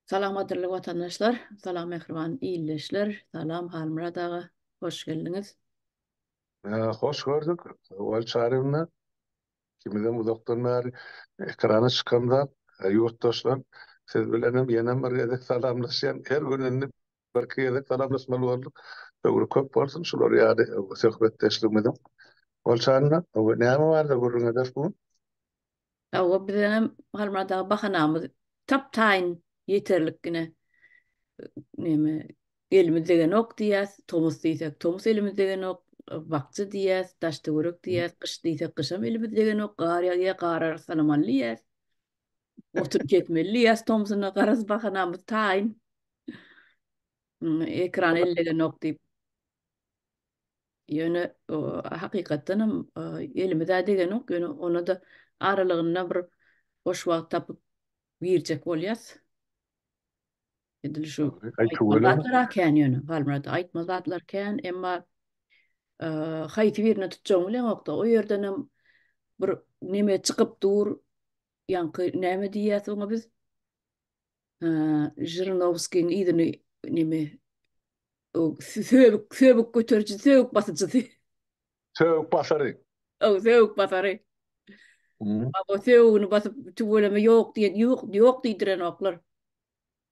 Salam gadyrly watandaşlar, salam mähriban ildeşler, salam Halmyrat aga, hoş geldiňiz. Hoş gördük, Ogul Çaryýewna. Ikimizem uzakdan bäri ekrana çykamzak, ýurtdaşlar, siz bilenem ýenem bir gezek salamlaşýan. Her gün indi birki gezek salamlaşmaly bolduk. Höwri köp bolsun şular ýaly söhbetdeşligimiziň. Ogul Çaryýewna, näme barada gürrüň ederis bu gün? Hawa, biziňem Halmyrat aga bahanamyz tap-taýyn ýeterlikgine neme elimiz degenok diýýäs, tomus diýsek, tomus elimiz degenok, bakja diýýäs, daş-töwerek diýýäs, gyş diýsek, gyşam elimiz degenok, gar ýagýar, gar arassalamaly diýýäs. Otun kesmeli diýýäs tomsuna, garaz bahanamyz taýyn. Ekran el degenok diýip. Ýöne hakykatdan hem elimiz-ä degenok, ýöne ona-da aralygynda bir boş wagt tapyp girjek bolýas. Edil şu aýtmaly zatlar-a kän ýöne, Halmyrat, aýtmaly zatlar kän, emma haýsy birini tutjagyňy bileňok-da, o ýerdenem bir neme çykyp dur, ýaňky näme diýýäs oňa biz? Žirinowskiň yzyny neme söbük söbük göteriji, söbük basyjysy. Söbük basary. O söbük basary. Hmm. O söbügini basyp tüweleme ýok diýen, ýok, ýok diýdirenoklar.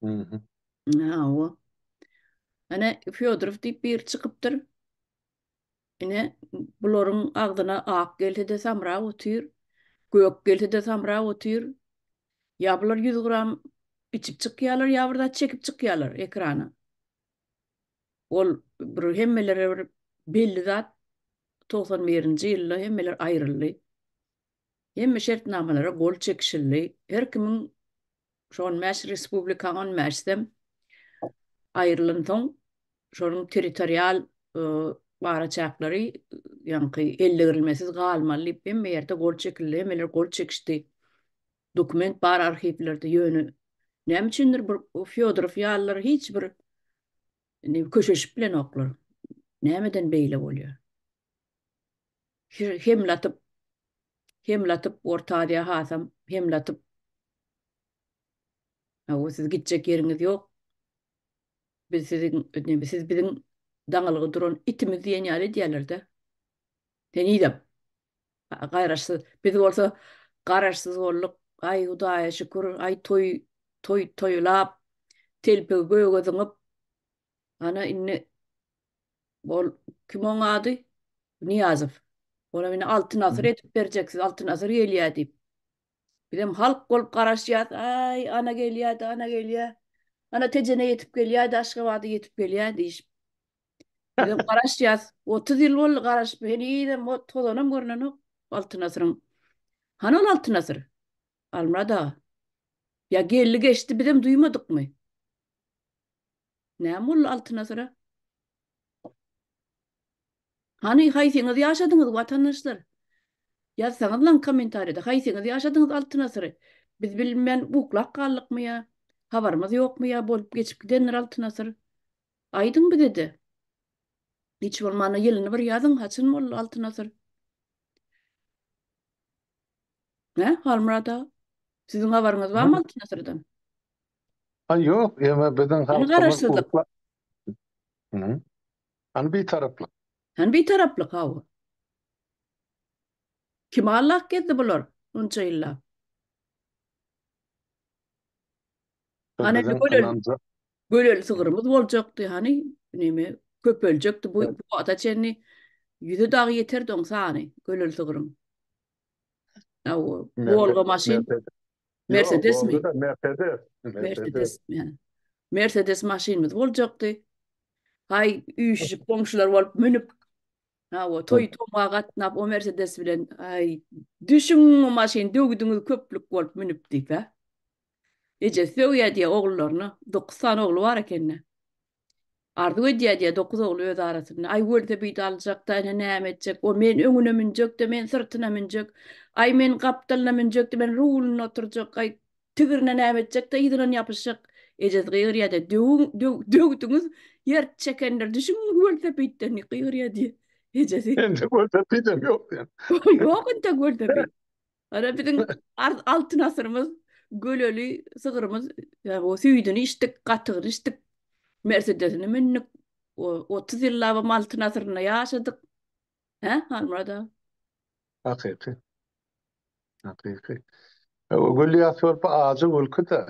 Mhm. Hawa. Ana Fýodorow diýip biri çykypdyr. Ine bularyň agzyna ak gelse-de samrap otyr, gök gelse-de samrap otyr. Ýa bular 100 gram içip çykýarlar, ýa bir zat çekip çykýarlar ekrana. Ol bir hemmelere bir belli zat 91-nji ýylda hemmeler aýryldy. Hemme şertnamalara gol çekişildi. Her kimiň şu 15 respublikaň 15-sem aýrylansoň şonuň territorial araçäkleri ýaňky eldegirilmesiz galmaly diýip hemme ýerde gol çekildi, hemmeler gol çekişdi. Dokument bar arhiwlerde ýöne näme üçindir bir Fýodorow ýalylar hiç bir indi köşeşip bilenoklar. Nämeden beýle bolýar? Hemlatyp hemlatyp Orta Aziýa hasam hemlatyp Hawa siz gitjek ýeriňiz ýok. Biz siziň neme siz biziň daňylgy duran itimiz diýen ýaly edýärler-de. Henizem. Garaşsyz. Biz bolsa garaşsyz bolduk. Aý Hudaýa şükür, aý toý, toý toýlap, telpegi göge zyňyp, ana indi ol kim oň ady? Nyýazow. Olam indi Altyn asyr edip berjeksiz, Altyn asyr gelýär diýip. Bizem halk bolup garaşýas. Aý, ana gelýär-de, ana gelýär. Ana Tejene ýetip gelýär-de, Aşgabada ýetip gelýär diýişip. Bizem garaşýas. 30 ýyl boldy garaşyp, henizem o tozanam görnenok Altyn asyryň. Hany ol Altyn asyr? Almyrat aga. Ýa geldi geçdi bizem duýmadykmy? Näme boldy Altyn asyra? Hany haýsyňyz ýaşadyňyz watandaşlar? Ýazsaňyzlaň kommentariýada haýsyňyz ýaşadyňyz Altyn asyry? Biz bilmän uklap galdykmy ýa habarymyz ýokmy ýa bolup geçip gidendir Altyn asyr? Aýdyň bizede. Hiç bolmanda ýylyny bir ýazyň haçan boldy Altyn asyr? Hä Halmyrat aga? Siziň habaryňyz barmy Altyn asyrdan? Ha ýok, ýöne biziň Hany halkymyz garaşsyzlyk? uklap. Hı. Hany bitaraplyk? Hany bitaraplyk hawa. Kimi allap gezdi bular munça ýyllap? Hany indi Biziň gölel, ynanja gölel sygrymyz boljakdy, hany neme köpeljekdi bu, bu wagta çenli ýüze dagy ýeterdi oň sany gölel sygryň. Hawa, Wolga maşyn, Mersedesmi? Ýok, Mercedes. Mercedes. Mercedes maşynymyz boljakdy. Haý, üýşüşip goňşular bolup münüp, hawa, toý tomga gatnap o Mercedes bilen, aý, düşüň o maşyn döwdüňiz köplük bolup münüp diýip, hä? Ejesi sögýär diýýär ogullaryna. Dokuz sany ogly bar ekeni. Arzuw edýär diýýär dokuz ogly öz arasynda. Aý welosiped aljak-da, ine näme etjek, o men öňüne münjek-de, men syrtyna münjek. Aý men gapdalyna münjek-de, men rulunda oturjak. Aý tigirine näme etjek-de, yzyndan ýapyşjak. Ejesi gygyrýar-da, döwüň, döw, döwdüňiz, ýer çekenler, düşüň welosipedden diýip gygyrýar diýýär ejesi. Entek welosipedem ýok diýen. Ýok entek welosiped. Ana biziň altyn asyrymyz. Göleli sygrymyz, o süýdüni içdik, gatygyny içdik, Mersedesini mündük. O 30 ýyllabam Altyn asyrynda ýaşadyk. Hä, Halmyrat aga? Hakyky. Hakyky. Gülýas körpe ajy gülki-de.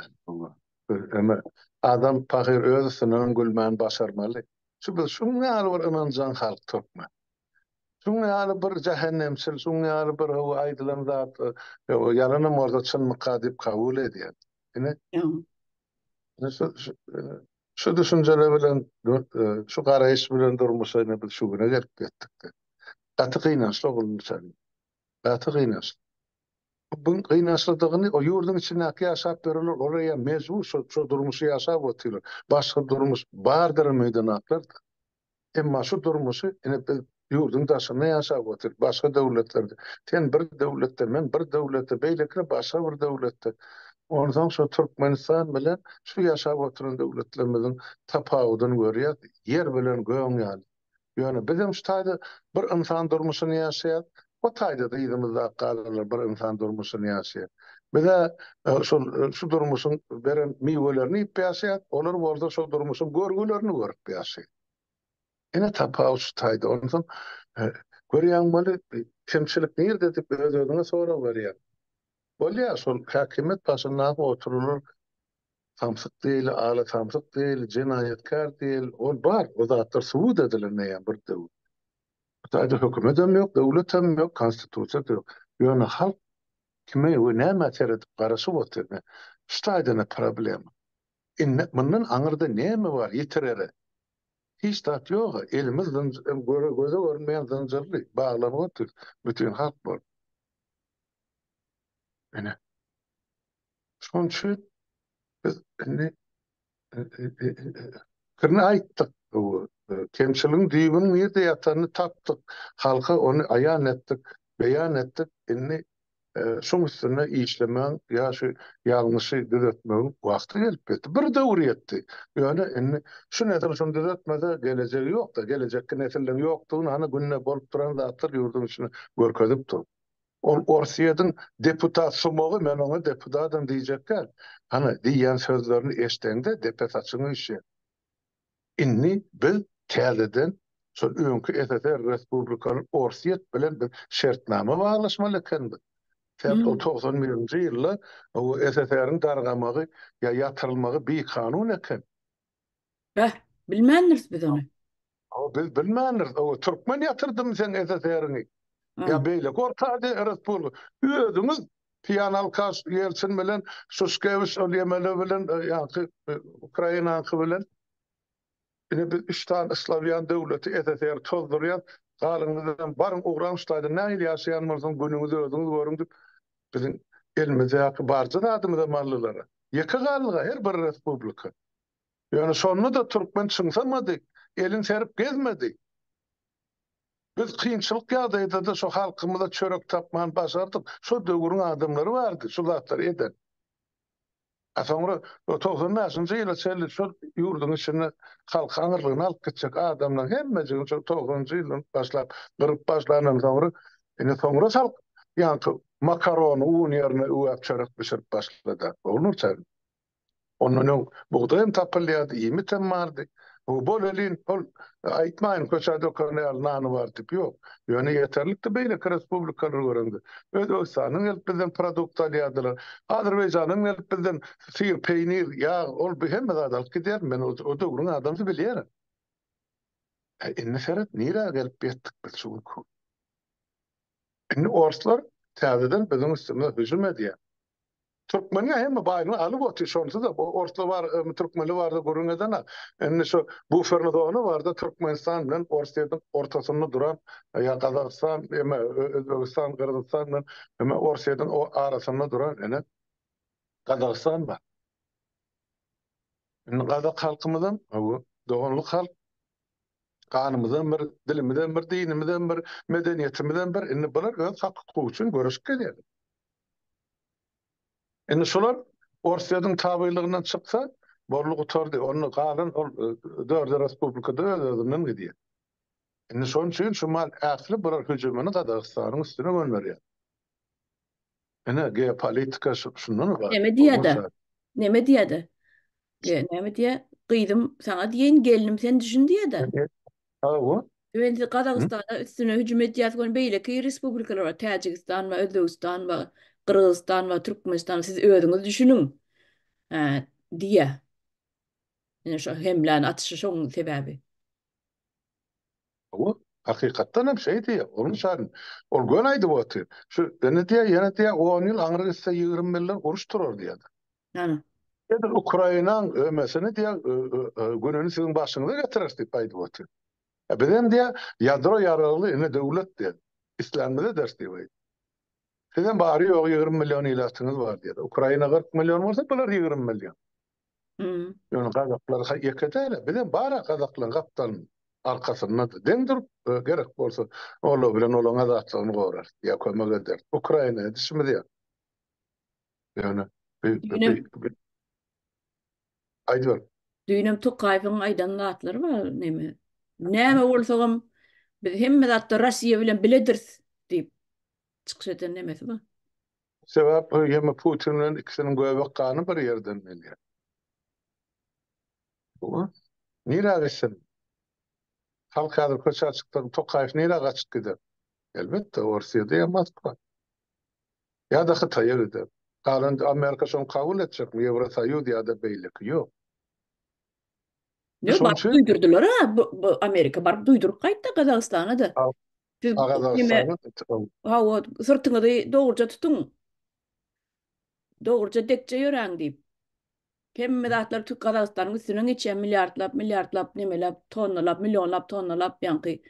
Eme adam pahyr öz üstünden gülmän başarmaly. Şu biz şuň ýaly bir ynanjaň halk türkmen. Şuň ýaly bir jähennemçil, şuň ýaly bir hawa aýdylan zat ýalanam bolsa çynmyka diýip kabul edýän. Ine. Şu şu düşünjeler bilen, şu garaýyş bilen durmuşa ine biz şu güne gelip ýetdik. Gaty gynançly ogulym sen. Gaty gynançly. Bu gynançlydygyny o ýurduň içindäki ýaşap ýörenler olar ýa mejbur şo şo durmuşy ýaşap otyrlar. Başga durmuş bardyr öýdenaklar-da. Emma şu durmuşy ine biz ýurduň daşynda ýaşap otyrys, başga döwletlerde. Sen bir döwletde, men bir döwletde, beýlekiler başga bir döwletde. Onsoň şu Türkmenistan bilen şu ýaşap oturan döwletlerimiziň tapawudyny görýäs, ýer bilen gögüň ýaly. Ýöne bizem şu taýda bir ynsan durmuşyny ýaşaýas, o taýda-da yzymyzdaky galanlar bir ynsan durmuşyny ýaşaýar. Biz-ä şol şu durmuşyň beren miwelerini iýip ýaşaýas, olar bolsa şol durmuşyň görgülerini görüp ýaşaýar. Ine tapawut şu taýda. Onsoň görýäň weli, kemçilik nirde diýip öz-özüňe sorag berýäň. Bolýar, şol häkimiýet başyndaky oturanlar samsyk diýeli, ala samsyk diýeli, jenaýatkär diýeli, ol bar, o zatlar subut edilen eýýäm bir döwür. Bu taýda hökümetem ýok, döwletem ýok, konstitusiýa-da ýok. Ýöne halk kime we nämä seredip garaşyp otyr ine, şu taýda-da problema. Indi mundan aňyrda näme bar ýitirere? Hiç zat ýog-a, elimiz göze görünmeýän zynjyrly, baglanyp otyrys bütin halk bolup. Ine. Şonuň üçin biz indi pikirini aýtdyk. Kemçiligiň düýbüniň nirde ýatanyny tapdyk. Halka ony aýan etdik, beýan etdik. Indi şoň üstünde işlemegiň ýa şu ýalňyşy düzetmegiň wagty gelip ýetdi. Bir döwür ýetdi. Ýöne indi şu nesil şuny düzetmese gelejegi ýok-da. Gelejekki nesilleň ýokdugyny hany günde bolup duran zatlar ýurduň içinde görkezip dur. Ol Orsýetiň deputat sumagy, men oňa deputatam diýjek däl. Hany, diýýän sözlerini eşdeňde depe saçyň üýşýär. Indi biz täzeden şol öňki SSR respublikaly Orsýet bilen biz şertnama baglaşmaly ekenimiz. Sebäp ol 91-nji ýylda o SSR-iň dargamagy ýa ýatyrylmagy bikanun eken. Beh, bilmändiris biz ony. Hawa, biz bilmändiris. Hawa, türkmen ýatyrdymy seň SSR-iňi? Ýa beýleki Orta Aziýa respublika. Özüňiz piýan alkaş Ýelçin bilen, Şuşkewiç ol ýemele bilen, ýaňky Ukrainaňky bilen. Ine biz üç sany slawýan döwleti SSR tozdurýas. Galyňyzam baryň ugraň şu taýda nähili ýaşaýan bolsaň günüňizi özüňiz görüň diýip biziň elimizdäki barja zadymyzam aldylar. Ýeke galdyga her bir respublika. Ýöne şonda-da türkmen çyňsamady, elin serip gezmedi. Biz kynçylyk ýagdaýda-da şo halkymyza çörek tapman başardyk. Şo döwrüň adamlary bardy şu zatlary eden. A soňra 95-nji ýyla çenli şol ýurduň içinde halky aňyrlygyna alyp gitjek adamlaryň hemmejigini şol togsanynjy ýyldan başlap gyryp başlandan soňra indi soňra halk ýaňky makarony un ýerine üwäp çörek bişirip başlady. Ogulnur çaý. Ondan öň bugdaý hem tapylýardy, iýmit hem bardy. Bu bol-elin, ol aýtmaýyn köçä döken ýaly nany bar diýip, ýok. Ýöne ýeterlikdi beýleki respublikalary göreňde. Özbegistandan gelip bizden produkt alýardylar. Azerbaýjandan gelip bizden syr, peýnir, ýag, ol bu hemme zady alyp gidýärdi. Men o döwrüň adamsy bilýärin. Indi seret, nirä gelip ýetdik biz şu günki gün. Indi orslar täzeden biziň üstümize hüjüm edýär. Türkmeniň hemme baýlygyny alyp otyr şonsuz-da orslar bar türkmenler barada gürrüň edene indi şu buferny zona barda Türkmenistan bilen Orsýetiň ortasynda duran ýa Gazagystan eme Özbegistan Gyrgyzystan bilen eme Orsýetiň arasynda duran ene Gazagystan bar. Indi gazak halkymyzam doganlyk halk ganymyzam bir dilimizem bir dinimizem bir medeniýetimizem bir indi bular öz hak hukugy üçin göreşip gelýärler. Indi şular Orsýetiň tabylygyndan çyksa, boldy gutardy. Onda galan ol dörde respublikada öz-özünden gidýär. Indi şonuň üçin şu mal ähli bular hüjümini Gazagystanyň üstüne gönderýär. Ine, geopolitika şundan ybarat. Neme diýýär-de? Neme diýýär-de? Näme diýýär? Gyzym, saňa diýeýin, gelnim sen düşün diýýär-de. Hawa. Men siz Gazagystana üstüne hüjüm edýäs, göni beýleki respublikalar bar, Täjigistan bar, Özbegistan bar, Gyrgyzystan bar, Türkmenistan, siz özüňiz düşüniň. Hä, diýýär. Ine şo hemläni atyşy şoň sebäbi. Hawa, hakykatdan hem şeý diýýär. Onuň üçin ol göni aýdyp otyr. Şu indi diýýär, ýene diýýär, on ýyl aňry gitse 20 ýyldan uruş turar diýýär. Ana. Edil Ukrainaň ömesini diýýär, gününi siziň başyňyza getireris diýip aýdyp otyr. E biz hem diýýär, ýadro ýaragly ine döwlet diýýär. Islänimizi ederis diýip aýdyp. Sizem bary-ýogy 20 million ilatyňyz bar diýýär. Ukraina 40 million bolsa, bular 20 million. Ýöne gazaklar ýeke däl-ä, bizem bar-a gazaklaryň gapdalynda, arkasynda deň durup, gerek bolsa, olar bilen olaryň azatlygyny gorarys ýa kömek ederis. Ukraina edişimiz ýaly. Ýöne aýdyber. Düýnem Tokaýewiň aýdan zatlary bar neme. Näme bolsagam biz hemme zatda Russiýa bilen bilediris diýip çykyş eden nemesi bar. Sebäp ýeme Putin bilen ikisiniň göbek gany bir ýerden gelýär. Bu nirä gitsin? Halk häzir köçä çyksa Tokaýew nirä gaçyp gider? Elbetde Orsýede ýa Moskwa. Ýa-da Hytaýa gider. Galan Amerika şony kabul etjekmi? Ýewrosoýuz ýa-da beýleki. Ýok. Ýok, baryp duýdurdylar-a, bu Amerika baryp duýduryp gaýtdy Gazagystana-da. Siz neme, hawa, syrtyňyzy dogruja tutuň. Dogruja dekje ýöräň diýip. Hemme zatlar Türk Gazagystanyň üstünden geçýär, milliardlap, milliardlap, nemelap, tonnalap, millionlap, tonnalap ýaňky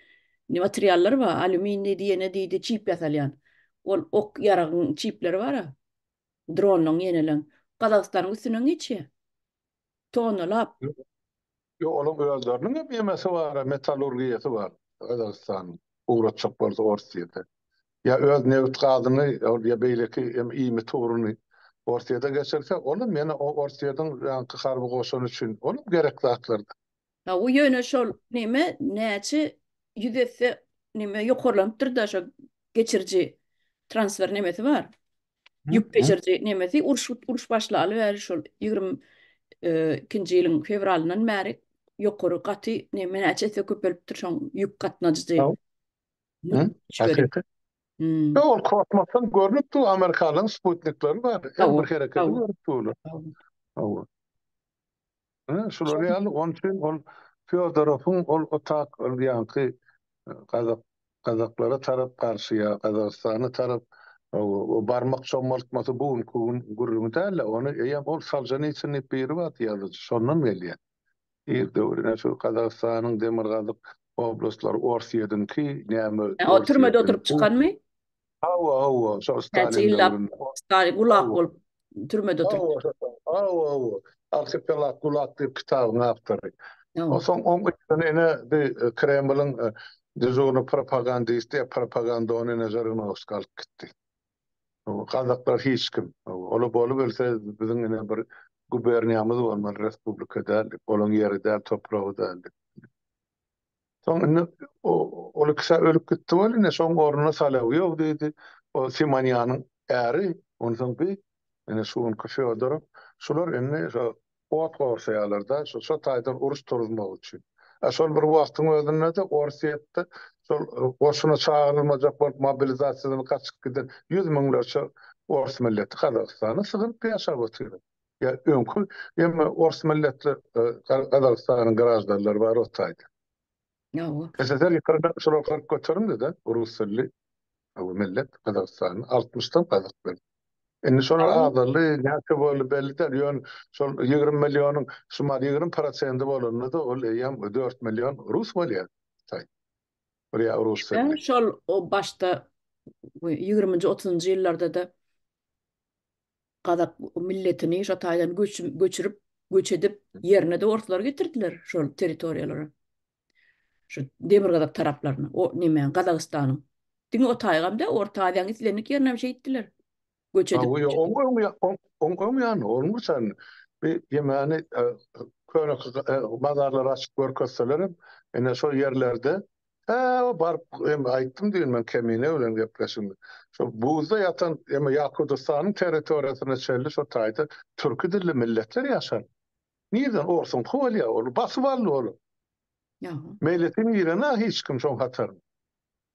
materiallar bar, alýumin diýdi, ýene diýdi, çip ýasalýan. Ol ok ýaragyň çipleri bar-a. Dronlaryň ýeneleň. Gazagystanyň üstünden geçýär. Tonnalap. Ýok, olaň özleriniň hem ýemesi bar, metallurgiýasy bar Gazagystanyň, ugratjak bolsa Orsýete. Ýa öz nebit gazyny ol ýa beýleki hem iýmit ugruny Orsýete geçirse, olam ýene o Orsýetiň ýaňky harby goşuny üçin olam gerek zatlar-da. Hawa, ýöne şol neme näçe ýüz esse neme ýokarlanypdyr-da şo geçiriji transfer nemesi bar. Ýük geçiriji nemesi uruş uruş başlaly bäri şol 22-nji ýylyň fewralyndan bäri ýokary gaty neme näçe esse köpelipdir şoň ýük gatnajy. Hakyky. Hmm. Ol kosmosdan görnüp dur, Amerikalaryň sputnikleri bar. Her bir hereketi görüp durlar. Hawa. Şular ýaly, onuň üçin ol Fýodorowyň ol otak ol ýaňky gazak gazaklara tarap garşy ýa Gazagystana tarap o barmak çommaltmasy bu günki gün gürrüňi däl-de, ony eýýäm ol Solženitsyn diýip biri bardy ýazyjy, şondan gelýär. Ir döwrüne şu Gazagystanyň demirgazyk oblastlary Orsýetiňki näme O türmede oturyp çykanmy? Hawa, hawa, şol Stalin döwründe. Stalin gulak bolup türmede oturyp. Hawa, hawa, hawa. Arhipelag Gulag diýip kitabyň awtory. Onsoň oň yzyny ine bi Kremliň dežurnyý propagandisti ýa propagandony ine Žirinowskiý alyp gitdi. Gazaklar hiç kim. Olar bolubilse biziň ine bir guberniýamyz bolmaly, respublika däl diýip, olaň ýeri däl, topragy däl diýip. Soň indi ol ikisi ölüp gitdi weli, ine şoň ornuna Solowýow diýdi. O Simonýanyň äri, onsoň bi ine şu günki Fýodorow. Şular indi şo ot gorsaýarlar-da, şo şo taýdan uruş turuzmak üçin. A şol bir wagtyň özünde-de Orsýetde şol goşuna çagyrylmajak bolup mobilizasiýadan gaçyp giden ýüz müňlerçe ors milleti Gazagystana sygynyp ýaşap otyr. Ýa öňki emme ors milletli Gazagystanyň graždanlary bar o taýda. Ýa. SSR ýykylanda şolar 40 göterimdi-de rus dilli bu millet Gazagystanda 60-dan gazak bilen. Indi şolar azaldy, näçe boldy belli däl, ýöne şol 20 millionyň şumat 20 prosendi bolanda-da ol eýýäm 4 million rus bolýar. Taý. Bir ýa rus dilli. Şol o başda 20-nji 30-njy ýyllarda-da gazak milletini şo taýdan göçürip, göç edip, ýerine-de orslar getirdiler şol territoriýalara. Şu demirgazyk taraplaryna, o nemäň, Gazagystanyň. Diňe o taýgam däl, Orta Aziýanyň islendik ýerine hem şeýtdiler. Göç edip. Oň oň oň ýany, onuň üçin bir ýemäni köne mazarlary açyp görkezseler hem, ine şol ýerlerde. Hä, o baryp hem aýtdym düýn men Kemine bilen gepleşigimde. Şo buzda ýatan eme Ýakudystanyň territoriýasyna çenli şo taýda türki dilli milletler ýaşan. Nirden orsuňky bolýar ol? Basyp aldy ol. Ýa. Meýletin giren-ä hiç kim şoň hataryna.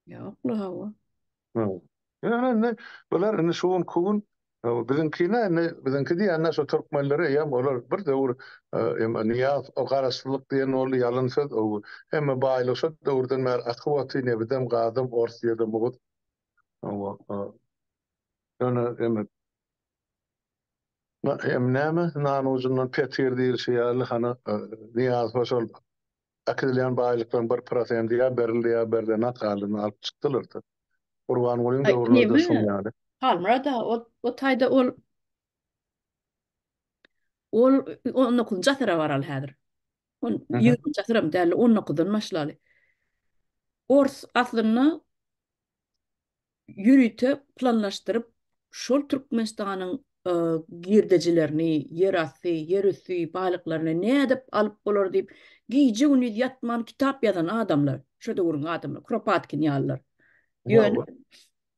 Ýok-la hawa. Ýöne indi bular indi şu günki gün biziňkine indi biziňki diýende şu türkmenleri eýýäm olar bir döwür emma Nyýaz o garaşsyzlyk diýen boldy ýalan söz o hemme baýlyk şo döwürden bäri akyp otyr nebidem gazam Orsýede mugut ýöne eme hem näme nan ujundan petir diýilşi ýaly hany Nyýazowa şol Äkidilýän baýlyklaryň bir prosendi ýa berildi ýa berlenok galyny alyp çykdylar-da. Gurbangulyň Aý, döwürleri-de neme, şuň ýaly. Halmyrat aga, ol, o taýda ol, ol on dokuzynjy asyra baraly häzir. On, Mhm. ýigriminji asyram däl, on dokuzdan başlaly. Ors aslynda ýörite planlaşdyryp, şol Türkmenistanyň girdejilerini, ýerasty, ýerüsti baýlyklaryny nädip alyp bolar diýip, gije-gündiz ýatman kitap ýazan adamlar, şo döwrüň adamlary, Kropatkin ýalylar. Ýöne,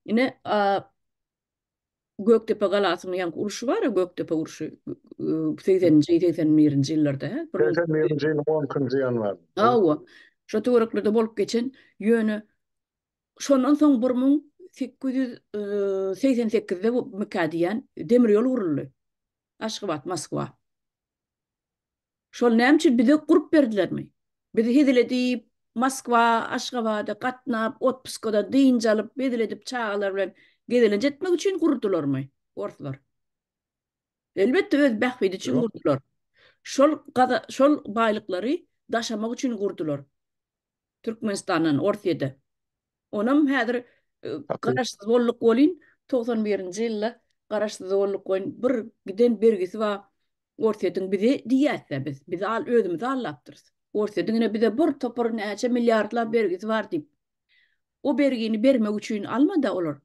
ine, Gökdepe galasynyň ýaňky urşy bar-a, Gökdepe urşy, segseninji, 81-nji ýyllarda, hä? 81-nji ýylyň on ikinji ýanwarynda. Hawa, şo töwereklerde bolup geçen, ýöne Şondan soň 1888-de mikä diýýän demir ýol guruldy. Aşgabat, Moskwa. Şol näme üçin bize gurup berdilermi? Bizi hezil edip Moskwa, Aşgabada gatnap, otpuskada dynç alyp, hezil edip çagalar bilen gezelenç etmek üçin gurdularmy orslar? Elbetde öz bähbidi üçin gurdular. Şol gaza şol baýlyklary daşamak üçin gurdular. Türkmenistandan Orsýede. Onam häzir garaşsyz bolduk welin, 91-nji ýylda garaşsyz bolduk welin bir giden bergisi bar Orsýetiň bize diýýäs-dä biz. Biz al özümizi aldapdyrys. Orsýetiň ine bize bir topar näçe milliardlap bergisi bar diýip. O bergini bermek üçin almady olar.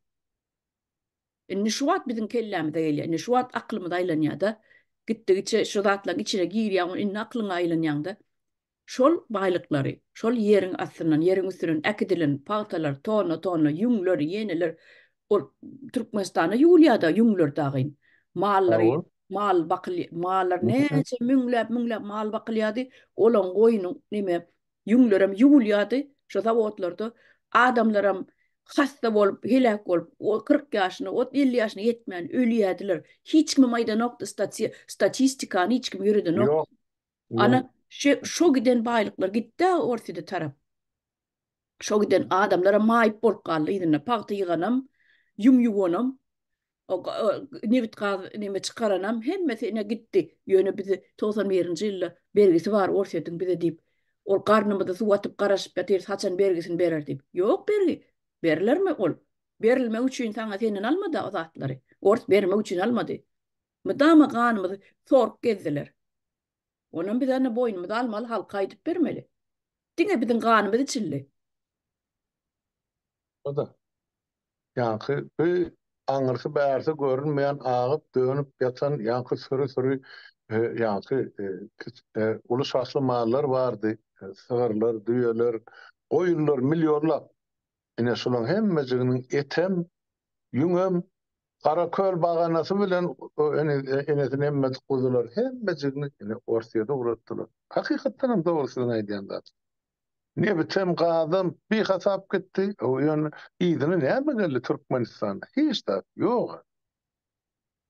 Indi şu wagt biziň kellämize gelýär. Indi şu wagt aklymyz aýlanýar-da. Gitdigiçe şu zatlaryň içine girýäň, indi aklyňa aýlanýaň-da. Şol baýlyklary, şol ýeriň astyndan, ýeriň üstünden äkidilen pagtalar, tonna-tonna ýüňler, ýeneler, ol Türkmenistanda ýuwulýar-da ýüňler dagyn. Mallary, mal bakyl, mallar näçe müňläp-müňläp mal bakylýardy, olaň goýnuň neme, ýüňlerem ýuwulýardy şo zawodlarda. Adamlaram hassa bolup, heläk bolup, o 40 ýaşyna, o 50 ýaşyna ýetmän ölýärdiler. Hiç kimem aýdanokdy, statistikany hiç kim ýöredenokdy. Ýok. Ana, şo giden baýlyklar gitdi-ä Orsýete tarap. Şo giden adamlaram maýyp bolup galdy yzynda. Pagta ýyganam, ýüň ýuwanam, nebit-gaz neme çykaranam hemmesi ine gitdi. Ýöne bizi 91-nji ýylda bergisi bar Orsýetiň bize diýip, ol garnymyza suw atyp garaşyp ýatyrys haçan bergisini berer diýip. Ýok bergi. Berilermi ol? Berilmek üçin saňa senden almady-a o zatlary. Ors bermek üçin almady. Mydama ganymyzy sorup gezdiler. Onam biz ene boýnumyza almaly halka aýdyp bermeli. Diňe biziň ganymyz içildi. O-da. Ýaňky bu aňyrsy bärsi görünmeýän agyp dönüp ýatan ýaňky süri-süri ýaňky uly şahly mallar bardy. Sygyrlar, düýeler, goýunlar millionlap. Ine şulaň hemmejiginiň etem, ýüňem, Garaköl baganasy bilen enesini emmedik guzular hemmejigini ine Orsýede ugratdylar. Hakykatdan hem dogry siziň aýdýan zadyňyz. Nebitem, gazam bihasap gitdi. Ýöne yzyna näme geldi Türkmenistanda? Hiç zat ýog-a.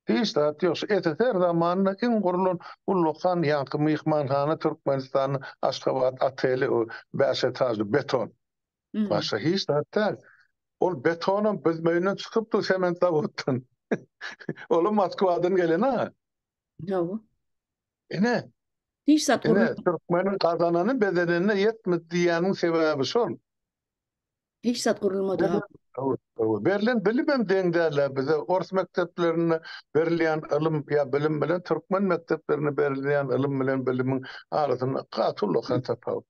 Hiç zat ýok. Şu SSR zamanynda iň gurlan ullakan ýaňky myhmanhana Türkmenistanda Aşgabat oteli o bäş etažly beton. Başga hiç zat däl. Ol betonam Büzmeýinden çykypdy sement zawoddan. Olam Moskwadan gelen-a. Hawa. Ine. Hiç zat Ine, türkmeniň gazanany bezenenine ýetmedi diýýäniň sebäbi şol. Hiç zat gurulmady. Hawa. Berlen bilimem deň däl-ä bize. Ors mekdeplerinde berilýän ylym ýa bilim bilen türkmen mekdeplerinde berilýän ylym bilen bilimiň arasynda gaty ullakan tapawut.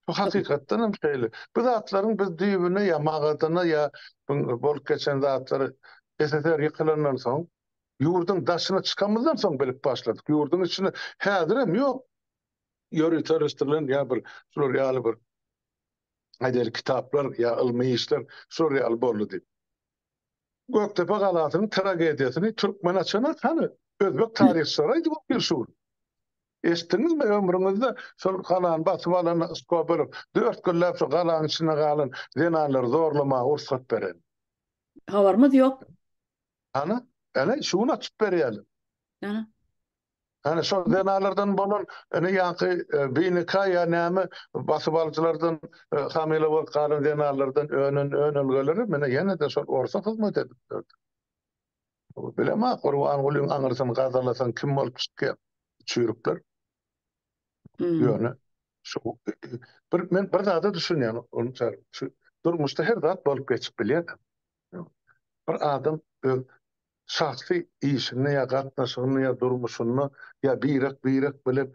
Bu hakykatdan hem şeýle. Bu zatlaryň biz düýbüne ýa magadyna ýa bolup geçen zatlary SSR ýykylandan soň, ýurduň daşyna çykamyzdan soň bilip başladyk. Ýurduň içinde häzirem ýok. Ýöriteleşdirilen ýa bir şular ýaly bir. Aýdaly kitaplar ýa ylmy işler şol ýaly boldy diýip. Gökdepe galasynyň tragediýasyny türkmen açanak hany özbek taryhçylary aýdyp otyr şu gün. Eşitdiňizmi ömrüňizde şol galany basyp alan Skobelew dört günläp şo galanyň içinde galan zenanlary zorlamaga rugsat beren. Habarymyz ýok. Hany? Ene şu gün açyp berýärler. Hany? Hany şol zenanlardan bolan ene ýaňky binika ýa näme basybalyjylardan hamyla bolup galan zenanlardan önen önelgeleri mine ýene-de şol orsa hyzmat edip ýördi. Bilemok Gurbangulyň aňyrsyny gazalasaň kim bolup çykýar? Çüýrükler. Ýöne şu bir men bir zada düşünýän, onuň şu durmuşda her zat bolup geçip bilýär. Bir adam öz şahsy işinde ýa gatnaşygynda ýa durmuşynda ýa birek-birek bilen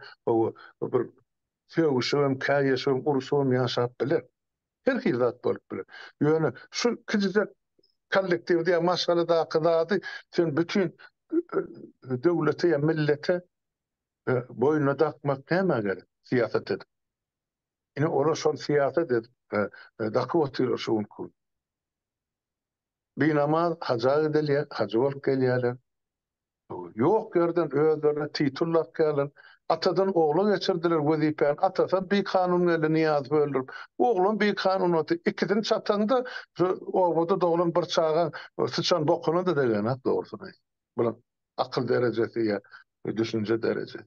bir sögüşibem, käýeşibem, urşubam ýaşap biler. Her hili zat bolup biler. Ýöne şu kiçijek kollektiwde ýa maşgaladaky zady sen bütin döwlete ýa millete boýnuna dakmak nämä gerek syýasat edip. Ine olar şol syýasat edip dakyp otyrlar şu günki gün. Binamaz haja gidilýär, hajy bolup gelýärler. Ýok ýerden özlerine titul dakýarlar. Atadan ogla geçirdiler wezipäni. Atasam bikanun geldi Nyýazowy öldürip. Oglam bikanun boldy. Ikisini çataňda şu obada doglan bir çagaň syçan bokuna-da degenok dogrusyny aýtsam. Bulaň akyl derejesi ýa düşünje derejesi.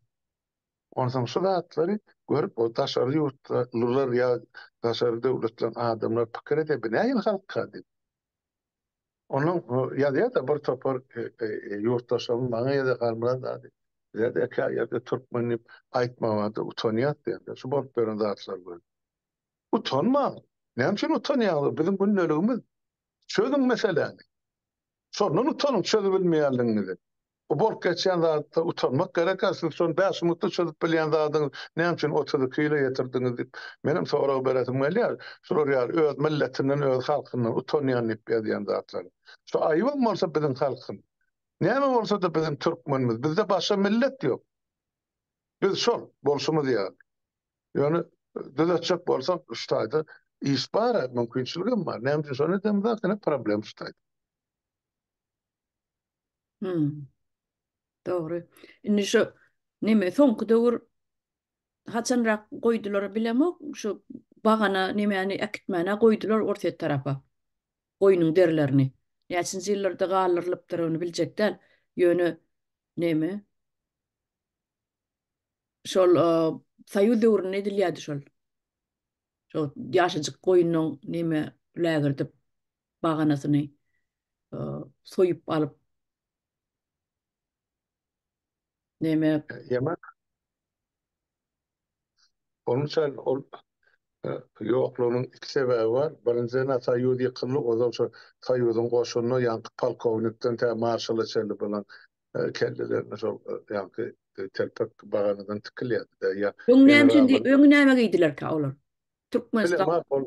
Onsoň şu zatlary görüp o daşary ýurtlylar ýa daşary döwletleriň adamlary pikir edýär, bu nähili halkka diýip. Onuň ýazýar-da bir topar ýurtdaşlarymyz maňa ýa-da Halmyrat aga diýip, bizede kä ýerde türkmen diýip aýtmaga-da utanýas diýende, şu bolup ýören zatlary görüp. Utanmaň! Näme üçin utanýaňyz? Biziň gündeligimiz. Çözüň meseläni. Şondan utanyň çözübilmeýänligiňizi. Bu bolup geçýän zatda utanmak gerek-ä, siz şony bäş minutda çözüp bilýän zadyňyzy näme üçin 32 ýyla ýetirdiňiz diýip, menem sorag beresim gelýär. Şular ýaly öz milletinden, öz halkyndan utanýan diýip ýazýan zatlary. Şu aýybam bolsa biziň halkym. Näme bolsa-da biziň türkmenimiz. Bizde başga millet ýok. Biz şol, bolşumyz ýaly. Ýöne düzetjek bolsak şu taýda iş bar-a, mümkinçiligem bar. Näme üçin şony edemizok, ine problem şu taýda. Hmm. Dogry. Indi şu neme soňky döwür haçanrak goýdular bilemok. Şu bagana nemäni äkitmäne goýdular Orsýet tarapa. Goýnuň derilerini. Näçinji ýyllarda galdyrylypdyr ony biljek däl. Ýöne neme şol Soýuz döwründe edilýärdi şol. Şol ýaşajyk goýnuň neme lägirdip baganasyny soýup alyp neme Ýemek. Onuň üçin ol ýoklugynyň iki sebäbi bar. Birinjiden Soýuz ýykyldy, ozal şo Soýuzyň goşunyna ýaňky polkownikden tä marşala çenli bolan kellelerine şol ýaňky telpek baganadan tikilýärdi-de ýa Öň näme üçin öň näme geýdilerkä olar? Türkmenistan. Bilemok ol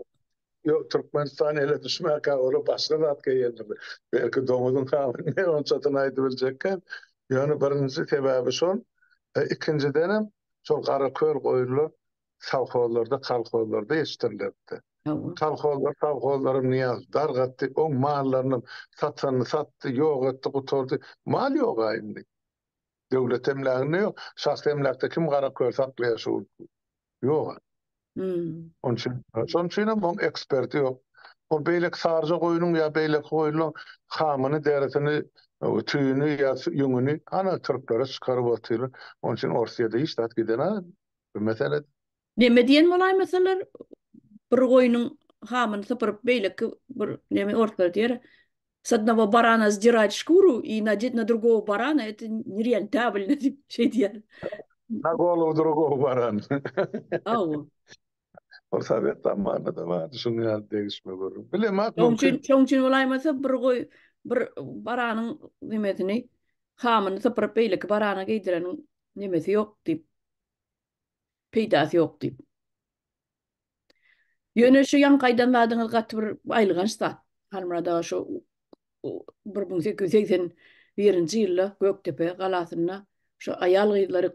Ýok Türkmenistan ele düşmänkä olar başga zat geýendir. Belki doňuzyň hamyny men onçasyny aýdybiljekkäm. Ýöne birinji sebäbi şol. Ikinjidenem şol garaköl goýunlar sowhozlarda, kolhozlarda ýetişdirilerdi. Kolhozlar, sowhozlaram Nyýazow dargatdy, oň mallarynam satanyny satdy, ýok etdi, gutardy. Mal ýog-a indi. Döwlet emläginde ýok. Şahsy emläkde kim garaköl saklaýar şu gün? Ýok. Hmm. Onuň üçin, şonuň üçin hem oň eksperti ýok. Ol beýleki saryja goýnuň ýa beýleki goýnuň hamyny, derisini, tüýüni ýa ýüňüni ana türklere çykaryp otyrlar. Onuň üçin Orsýede hiç zat gidenok bu meselede. Neme diýen bolaýmasalar, bir goýnuň hamyny sypyryp beýleki bir neme orslar diýer, S odnogo barana sdirать şkuru i nadetь na drugogo barana это nerentabelno diýip şeý diýer. Na golowu drugogo barana. Hawa. Ol sowet zamanynda-da bardy şunuň ýaly degişme gürrüň. Bilemok Şoň üçin, şoň üçin bolaýmasa bir goý bir baranyň nemesini hamyny sypyryp beýleki barana geýdireniň nemesi ýok diýip. Peýdasy ýok diýip. Ýöne şu ýaňky aýdan zadyňyz gaty bir aýylganç zat. Halmyrat aga şu 1881-nji ýylda Gökdepe galasynda şu aýal-gyzlary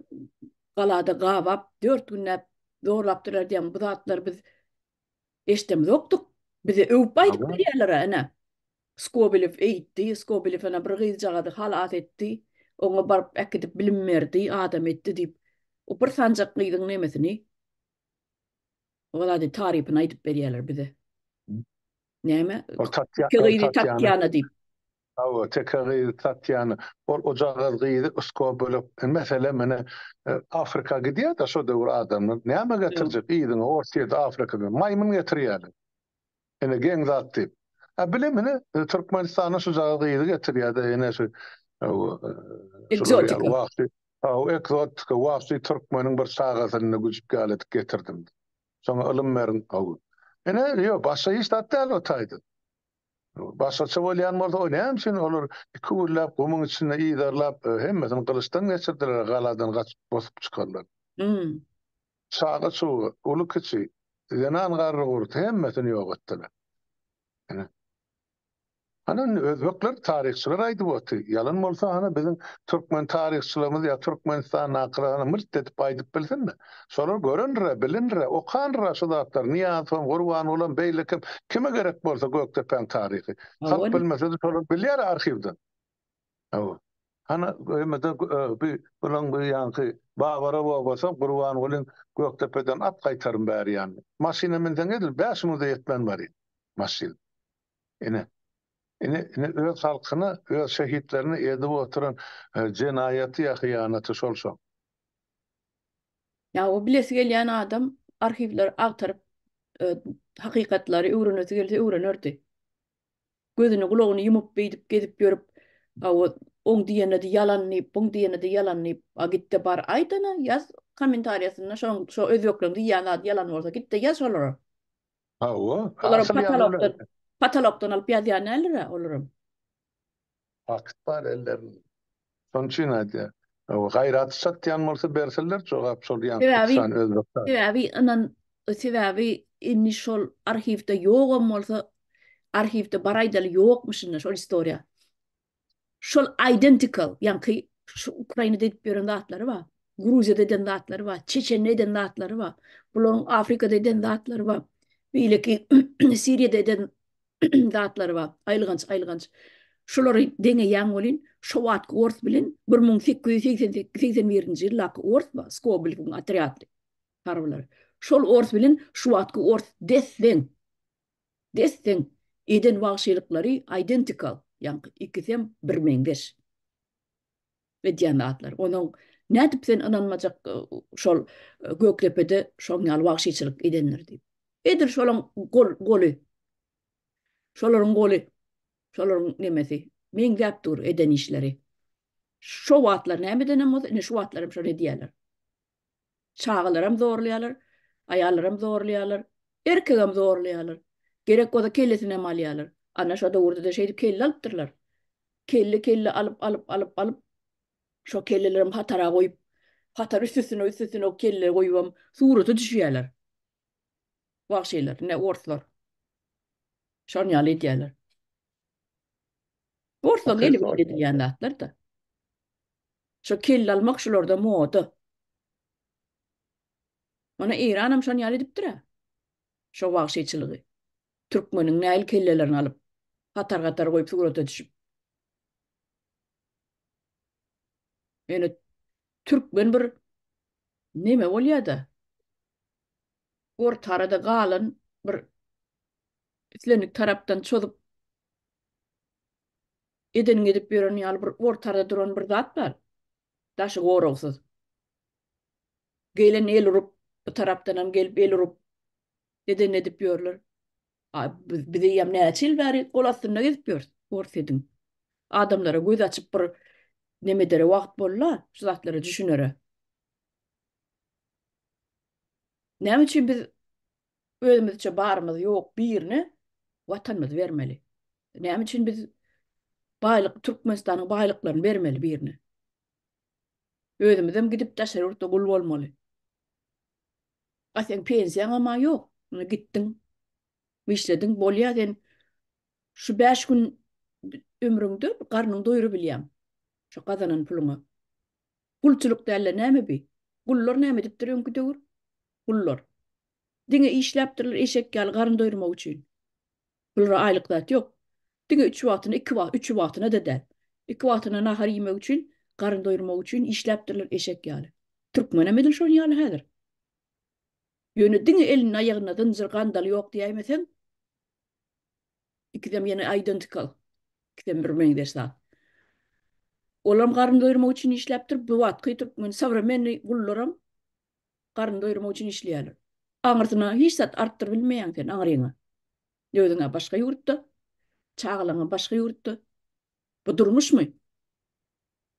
galada gabap, dört günläp zorlapdyrlar diýen bu zatlary biz. Eşdemzokdyk. Bize öwüp aýdyp berýärler-ä, ine. Skobelew eýtdi, Skobelew ene bir gyzjagazy halas etdi, oňa baryp äkidip bilim berdi, adam etdi diýip, o bir sanjak gyzyň nemesini, o zady tarypyny aýdyp berýärler bize. Näme? Ol Teke gyzy Tatýana diýip. Hawa, teke gyzy Tatýana. Ol ojagaz gyzy Skobelew, meselem, ine, Afrika gidýär-de şo döwür adamlar. Näme getirjek yzyňa Orsýet, Afrikadan? Maýmyn getirýärler. Ine geň zat diýip. A bilem ine Türkmenistana şujagaz gyzy getirýärde ine şu Ekzotika. Wagşy, hawa ekzotika, wagşy türkmeniň bir çagasyny güjük ýaly edip getirdim. Şoňa ylym beriň, hawa. Ine ýok, başga hiç zat däl o taýda. Başgaça bolýan bolsa, o näme üçin olar iki günläp gumuň içinde yzarlap hemmesini gylyçdan geçirdiler, galadan gaçyp bosup çykarlar. Hmm. Çaga-çuga, uly-kiçi, zenan garry-gurty hemmesini ýok etdiler. Ine. Hany indi özbekler taryhçylar aýdyp otyr. Ýalan bolsa hany biziň türkmen taryhçylarymyz ýa Türkmenistandakylar hany mylt edip aýdyp bilsin-de. Şolar görendir-ä, bilendir-ä, okandyr-a şu zatlary. Nyýazowam, Gurbangulam, beýlekem kime gerek bolsa Gökdepäň taryhy. Halk bilmese-de şolar bilýär arhiwden. Hawa. Hany öýmede bi bulaň bir ýaňky Babara obasy Gurbangulyň Gökdepeden at gaýtarym bäri ýany. Maşyna münseň edil bäş minuda ýetmän barýar maşyn. Ine. Ine, ine öz halkyna, öz şehitlerine edip oturan jenaýaty ýa hyýanaty şol şoň. Ýa o bilesi gelýän adam arhiwleri agtaryp hakykatlary öwrenesi gelse öwrenerdi. Gözüni gulagyny ýumup beýdip gezip ýörüp, hawa, oň diýenede ýalan diýip, buň diýenede ýalan diýip, a gitde bar aýdana ýaz kommentariýasynda şoň şo özbekleň diýýän zady ýalan bolsa gitde ýaz şolara. Hawa, Olaram patolokdan patolokdan alyp ýazýan däldir-ä olaram. Fakt bar ellerinde. Şonuň üçin aýdýar. Gaýraty çatýan bolsa bersinler jogap şol ýaňky Sebäbi sany özbek. Sebäbi ynan sebäbi indi şol arhiwde ýogam bolsa arhiwde bar aýdaly ýokmyş indi şol istoriýa. Şol identical ýaňky şu Ukrainada edip ýören zatlary bar. Gruziýada eden zatlary bar, Çeçende eden zatlary bar. Bularyň Afrikada eden zatlary bar. Beýleki Siriýada eden zatlary bar. Aýylganç, aýylganç. Şulary deňeýäň welin, şo wagtky ors bilen 1888, 81-nji ýyldaky ors bar, Skobelewiň otrýadly harbylary. Şol ors bilen şu wagtky ors des-deň. Des-deň. Eden wagşylyklary identical, ýaňky ikisem birmeňzeş. Edýän zatlar. Onuň nädip sen ynanmajak şol Gökdepede şoň ýaly wagşyçylyk edendir diýip. Edil şolaň gol goly. Şolaryň goly. Şolaryň nemesi. Meňzäp dur eden işleri. Şo wagtlar näme edenem bolsa, indi şu wagtlar hem şony edýärler. Çagalaram zorlaýarlar, aýallaram zorlaýarlar, erkegem zorlaýarlar. Gerek bolsa kellesinem alýarlar. Ana şo döwürde-de şeýdip kelle alypdyrlar. Kelle kelle alyp alyp alyp alyp şo kellelerem hatara goýup, hatar üst-üstüne üst-üstüne o kelleleri goýubam surata düşýärler. Wagşylar, ine orslar. Şon ýaly edýärler. Orslar eli bilen edilýän zatlar-da. Şo kelle almak şularda moda. Mana Eýranam şon ýaly edipdir-ä. Şo wagşyçylygy. Türkmeniň näil kellelerini alyp, hatar-gatar goýup surata düşüp. Ýöne türkmen bir neme bolýa-da. Ortarada galan bir islendik tarapdan çozup edeniňi edip ýören ýaly bir ortada duran bir zat bar. Daşy goragsyz. Gelen el urup, bu tarapdanam gelip el urup, edenini edip ýörler. A biz, biz eýýäm näçe ýyl bäri gol astynda gezip ýörüs Orsýetiň. Adamlara göz açyp bir neme edere wagt boldy-a, şu zatlara düşünere. Näme üçin biz özümizçe barymyz ýok birine watanymyzy bermeli? Näme üçin biz baýlyk Türkmenistanyň baýlyklaryny bermeli birine? Özümizem gidip daşary ýurtda gul bolmaly. A seň pensiýaňam-a ýok. Indi gitdiň, işlediň, bolýa sen şu bäş gün ömrüňde garnyňy doýrubilýäň şu gazanan puluňa. Gulçulyk däl-de näme bi? Gullar näme edipdir öňki döwür? Gullar. Diňe işläpdirler eşek ýaly garyn doýurmak üçin. Bulara aýlyk zat ýok. Diňe üç wagtyna, iki wagt, üçi wagtyna-da däl. Iki wagtyna nahar iýmek üçin, garyn doýurmak üçin işläpdirler eşek ýaly. Türkmenem edil şon ýaly häzir. Ýöne diňe elinde aýagynda zynjyr gandaly ýok diýäýmeseň, ikisem ýene identical. Ikisem bir meňzeş zat. Olam garyn doýurmak üçin işläpdir. Bu wagtky türkmen sowremennyý gullaram garyn doýurmak üçin işleýärler. Aňyrsyna hiç zat artdyryp bilmeýäň sen aňryňa. Özüň-ä başga ýurtda, çagalaňam başga ýurtda. Bu durmuşmy?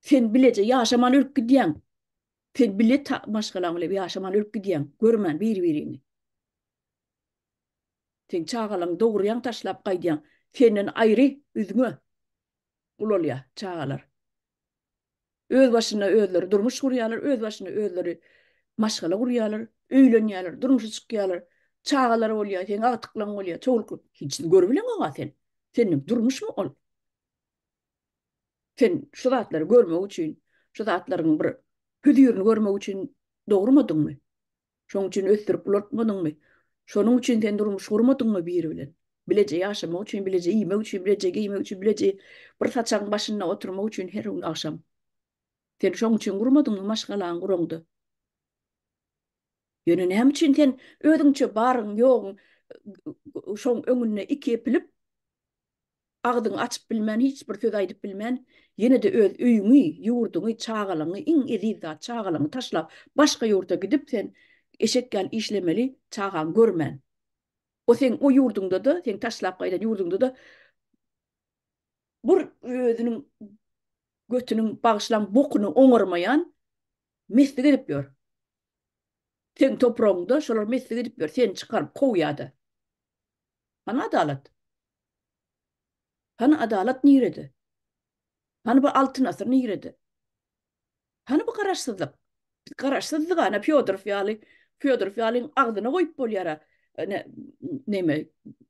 Sen bileje ýaşaman ölüp gidýäň. Sen bile maşgalaň bilen ýaşaman ölüp gidýäň, görmän bir-biriňi. Seň çagalaň dogurýaň taşlap gaýdýaň. Senden aýry üzňe ulalýar çagalar. Öz başyna özleri durmuş gurýarlar, öz başyna özleri maşgala gurýarlar, öýlenýärler, durmuşa çykýarlar. Çagalary bolýar, seň agtyklaň bolýar, çowlukly. Hiçini görübileňok-a sen. Senden durmuşmy ol? Sen şu zatlary görmek üçin, şu zatlaryň bir hözirini görmek üçin dogurmadyňmy? Şoň üçin ösdürip ulaltmadyňmy? Şonuň üçin sen durmuş gurmadyňmy biri bilen? Bileje ýaşamak üçin, bileje iýmek üçin, bileje geýmek üçin, bileje bir saçagyň başynda oturmak üçin her gün agşam. Sen şoň üçin gurmadyňmy maşgalaňy guraňda? Ýöne näme üçin sen özüňçe baryň ýoguň şoň öňünde iki epilip, Agzyňy açyp bilmän, hiç bir söz aýdyp bilmän, ýene-de öz öýüňi, ýurduňy, çagalaňy, iň eziz zat çagalaňy taşlap, başga ýurda gidip sen eşek ýaly işlemeli, çagaňy görmän. O seň o ýurduňda-da, seň taşlap gaýdan ýurduňda-da bir özüniň götüniň bagyşlan bokuny oňarmaýan meslik edip ýör. Seň topragyňda şolar meslik edip ýör, seni çykaryp kowýa-da. Hany adalat? Hany adalat nirede? Hany bu altyn asyr nirede? Hany bu garaşsyzlyk? Biz garaşsyzdyk ana Fýodorow ýaly, Fýodorow ýalyň agzyna goýup bolýar-a. Ne, neme,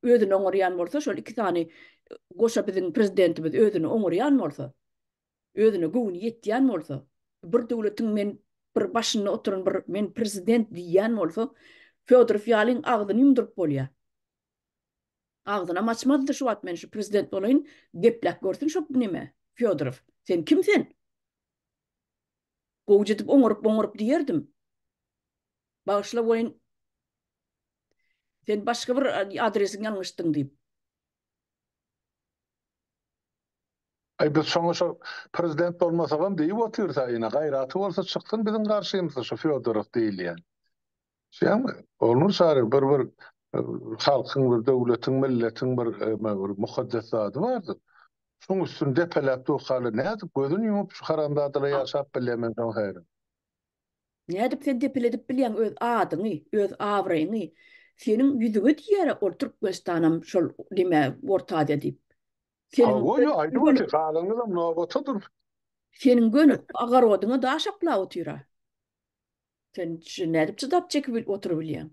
özüni oňarýan bolsa, şol iki sany goşa biziň prezidentimiz özüni oňarýan bolsa, özüne göwni ýetýän bolsa, bir döwletiň men bir başynda oturan bir men prezident diýýän bolsa, Fýodorow ýalyň agzyny ýumduryp bolýar. Agzynam açmazdy şu wagt men şu prezident bolaýyn gepläp görsün şo neme Fýodorow sen kim sen gowja edip oňaryp oňaryp diýerdim bagyşla welin sen başga bir adresiň ýalňyşdyň diýip. Aý biz şoňa şo prezident bolmasagam diýip otyrys-a ine gaýraty bolsa çyksyn biziň garşymyza şo Fýodorow diýilýän. Şeými? Ogulnur Çary bir bir halkyň bir döwletiň milletiň bir bir mukaddes zady bardyr. Şuň üstüni depeläp durkaly nädip gözüni ýumup şu haramzadalar ýaşap bilýär men şoňa haýran. Nädip sen depeledip bilýäň öz adyňy, öz abraýyňy. Seniň ýüzüňe diýýärä ol Türkmenistanam şol neme Orta Aziýa diýip. Seniň Hawa ýo aýdyp otyr galanymyzam nobata dur. Seniň göni agarodyňa daş oklap otyra. Sen nädip çydap çekip oturybilýäň?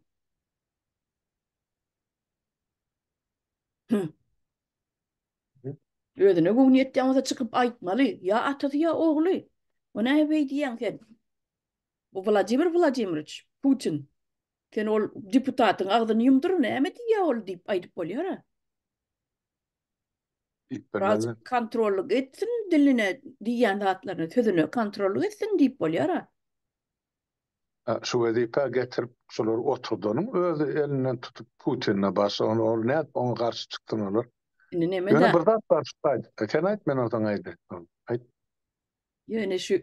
Hı. Özüne göwni ýetýän bolsa çykyp aýtmaly. Ýa atasy ýa ogly. O näme beý diýýäň sen? Bu Wladimir Wladimirowiç Putin. Sen ol deputatyň agzyny ýumdur, näme diýýär ol diýip aýdyp bolýar-a. Birazjyk kontrollyk etsin diline diýýän zatlaryna, sözüne kontrollyk etsin diýip bolýar-a. Şu wezipä getirip şolary oturdanyň özi elinden tutup Putinine başa ony ol nädip oňa garşy çyksyn olar. Indi neme Ýöne bir zat bar şu aýt. Sen aýt men onsoň aýdaýyn. Aýt. Ýöne şu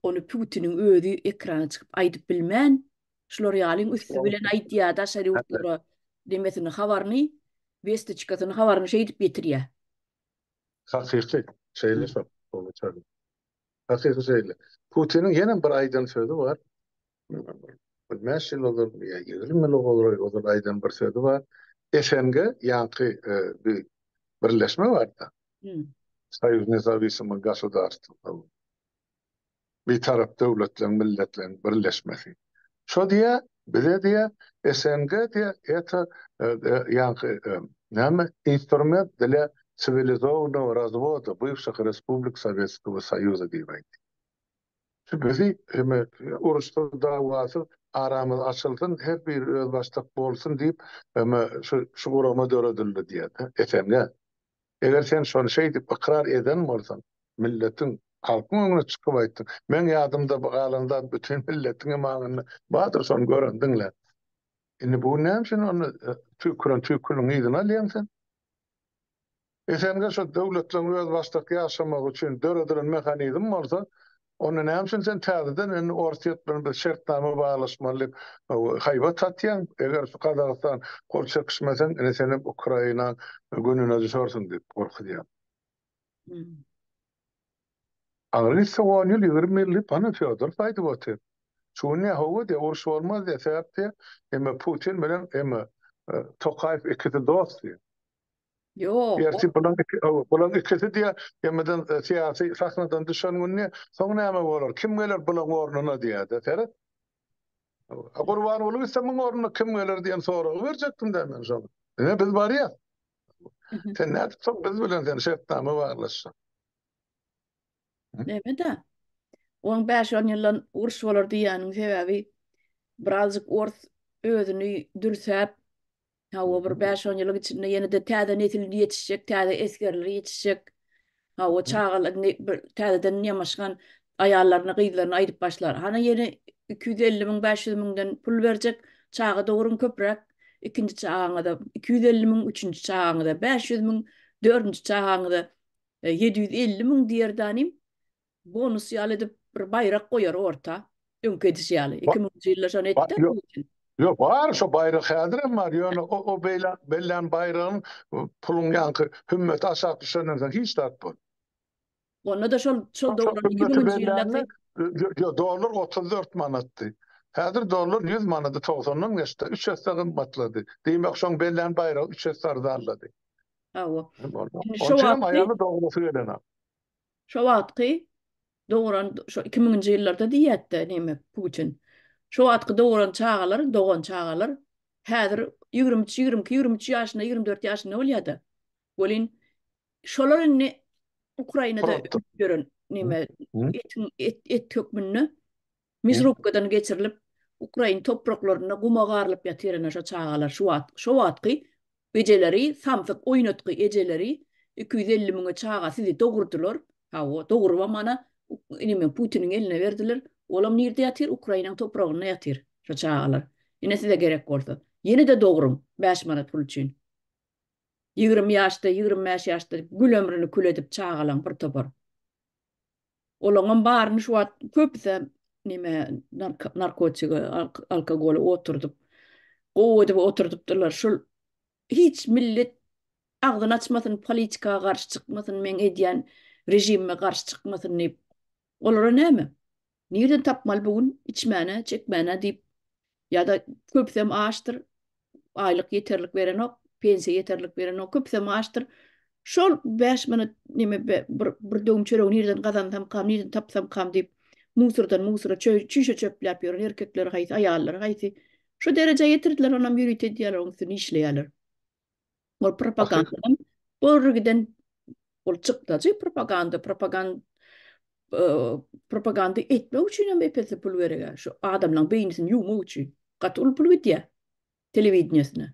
ony Putiniň özi ekrana çykyp aýdyp bilmän şular ýalyň üsti bilen aýdýar daşary ýurtlara nemesini habaryny westoçkasyny habaryny şeýdip ýetirýär. Hakyky şeýle şol. Hakyky şeýle. Putiniň ýene bir aýdan sözi bar. Bir bäş ýyl ozal ýa 20 ýyl ozal ozal aýdan bir sözi bar. SNG ýaňky e, bir birleşme barda. Hmm. Soýuz nezawisimyh gosudarstw. Bitarap döwletleriň, milletleriň birleşmesi. Şo diýä, bize diýä, SNG diýä, это e, e, ýaňky näme instrument для siwilizowanogo razwoda bywşih respublik Sowetskogo Soýuza diýip aýtdy. Şu bizi heme uruşsyz, dawasyz. aramyz açylsyn, her biri özbaşdak bolsun diýip, eme şu şu gurama döredildi diýýär-de, SNG. Eger sen şony şeýdip ykrar eden bolsaň, milletiň, halkyň öňüne çykyp aýtdyň. Meň ýadymda galan zat bütin milletiň hem aňynda bardyr şony gören diňlän. Indi bu gün näme üçin ony tüýküren tüýküligiň yzyny alýaň sen? SNG şo döwletleriň özbaşdak ýaşamagy üçin döredilen mehanizm bolsa, onda näme üçin sen täzeden indi Orsýet bilen biz şertnama baglaşmaly diýip haýbat atýaň? Eger şu Gazagystan gol çekişmeseň, ine senem Ukrainaň gününe düşersiň diýip gorkuzýaň. Aňry gitse on ýyl, 20 ýyl diýip, ana Fýodorow aýdyp otyr. Şu gün diýýär, hawa diýýär, uruş bolmaz diýýär, sebäp diýýär, emme Putin bilen emme Tokaýew ikisi dost diýýär. Ýok. Ertir bulaň iki, bulaň ikisi diýýär, emmeden syýasy sahnadan düşen gün diýýär, soň näme bolar, kim geler bulaň ornuna diýýär-de, seret. A Gurbanguly gitse muň ornuna kim geler diýen soragy berjekdim-dä men şoňa. Ine biz barýas. Sen nädip soň biz bilen sen şertnama baglaşjaň? Näme-de? Oň bäş-on ýyldan uruş bolar diýýäniň sebäbi birazjyk ors özüni dürsäp, Hawa, bir bäş-on ýylyň içinde ýene-de täze nesil ýetişjek, täze esgerler ýetişjek. Hawa, çagalar indi bir täzeden ýamaşgan aýallaryna, gyzlaryna aýdyp başlar. Hany ýene 250 müň, 500 müňden pul berjek, çaga dogruň köpräk, ikinji çagaňyza 250 müň, üçünji çagaňyza 500 müň, dördünji çagaňyza 750 müň diýerdanim. Bonus ýaly edip bir baýrak goýar orta. Öňki edişi ýaly. 2000-nji ýylda şony etdi Putin. Ýok, bar şo baýrak häzirem bar. Ýöne o o beýle bellän baýragyň puluň ýaňky hümmeti aşak düşenden soň hiç zat bol. Onda-da şol şol dogran 2000-nji ýyldaky Ýok, dollar 34 manatdy. Häzir dollar 100 manady 90-dan geçdi. Üç esse gymmatlady. Diýmek şoň bellän baýragy üç esse arzanlady. Hawa. Indi şo wagtky aýaly dogrusy gelenok. Şo wagtky dogran şo 2000-nji ýyllarda diýýärdi neme Putin. Şo wagtky dogran çagalar, dogan çagalar häzir 23, 22, 23 ýaşynda, 24 ýaşynda bolýar-da. Welin şolar indi Ukrainada ölüp ýören neme etiň et, et hökmünde Misrubkadan geçirilip, ukrain topraklarynda guma garylyp ýatyr ene şo çagalar şu wagt, şo wagtky ejeleri samsyk oýnatgy ejeleri 250 müňe çaga sizi dogurdylar, hawa dogrubam ana ineme Putiniň eline berdiler, olam nirde ýatyr Ukrainaň topragynda ýatyr şo çagalar, ine size gerek bolsa ýene-de dogruň 5 manat pul üçin. 20 ýaşda 25 ýaşda gül ömrüni kül edip çagalaň bir topar. Olaňam baryny şu wagt köpüsem neme narkotige, alkogola oturdyp, gowy edip oturdypdyrlar. Şul hiç millet agzyny açmasyn, politika garşy çykmasyn, meň edýän režimime garşy çykmasyn diýip. Olara näme? Nirden tapmaly bu gün içmäne, çekmäne diýip ýa-da köpüsem açdyr. Aýlyk ýeterlik berenok, pensiýa ýeterlik berenok, köpüsem açdyr. Şol 5 manat neme bir bir döwüm çöregi nirden gazansamkam, nirden tapsamkam diýip, musurdan musura çüýşe çöpläp ýören erkekler haýsy, aýallar haýsy. Şu derejä ýetirdiler, onam ýörite edýärler, onuň üstünde işleýärler. Ol propagandadan bir giden ol çykdajy propaganda, propaganda propaganda etmek üçin hem epesli pul gerek. Şu adamlaryň beýnisini ýuwmak üçin gaty uly pul gidýär telewideniýesine.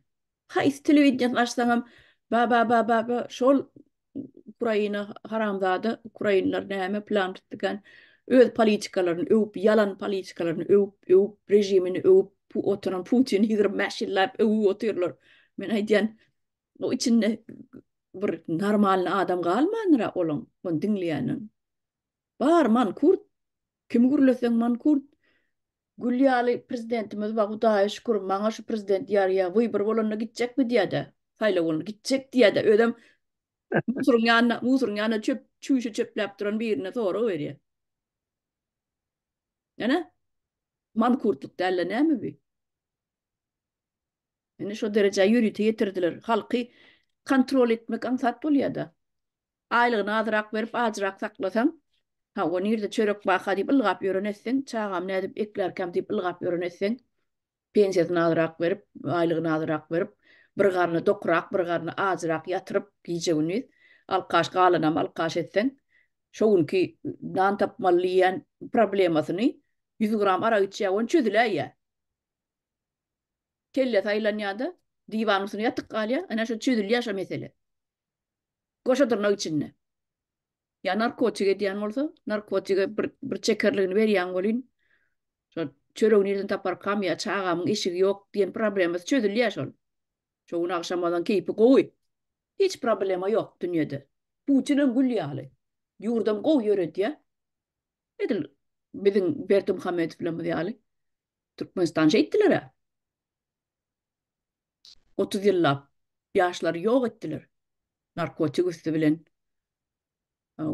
Haýsy telewideniýesini açsaňam ba ba ba ba ba şol Ukraina haramzada ukrainler näme plan tutdukan öz politikalaryny öwüp ýalan politikalaryny öwüp öwüp režimini öwüp oturan Putini 25 ýyllap öwüp otyrlar. Men aýdýan o içinde bir normalny adam galmandyr olaň ony diňleýäniň. Bar mankurt. Kimi gürletseň mankurt. Gül ýaly prezidentimiz bar Hudaýa şükür maňa şu prezident ýarýa wybor bolanda gitjekmi diýýädä saýlaw bolanda gitjek diýýädä özem musuryň ýanyna musuryň ýanyna çöp çüýşe çöpläp duran birine sorag berýär. Ene mankurtlyk dälde näme bi? Ine şo derejä ýörite ýetirdiler. Halky kontrol etmek aňsat bolýar-da. Aýlygyny azrak berip, ajyrak saklasaň, hawa, nirde çörek barka diýip ylgap ýören etseň, çagamy nädip eklärkäm diýip ylgap ýören etseň, pensiýasyny azrak berip, aýlygyny azrak berip, bir garny dokrak, bir garny ajyrak ýatyryp, gije-gündiz alkaş galanam alkaş etseň, şo günki nan tapmaly diýýän problemasyny 100 gram arak içýär, ony çözüläýýär. Kellesi aýlanýar-da, diwanyň üstünde ýatyp galýar. Ine şo çözülýär şo mesele. Goşa dyrnak içinde. Ýa narkotik edýän bolsa, narkotige bir, bir çekerligini berýäň welin, şo çöregi nirden taparkam ýa çagamyň eşigi ýok diýen problemasy çözülýär şol. Şo gün agşam ozan keýpi gowy. Hiç problema ýok dünýede. Putinem gül ýaly. Ýurdam gowy ýöredýär. Edil biziň Berdimuhamedowlarymyz ýaly. Türkmenistan şeýtdiler-ä. 30 ýyllap ýaşlary ýok etdiler. Narkotik üsti bilen,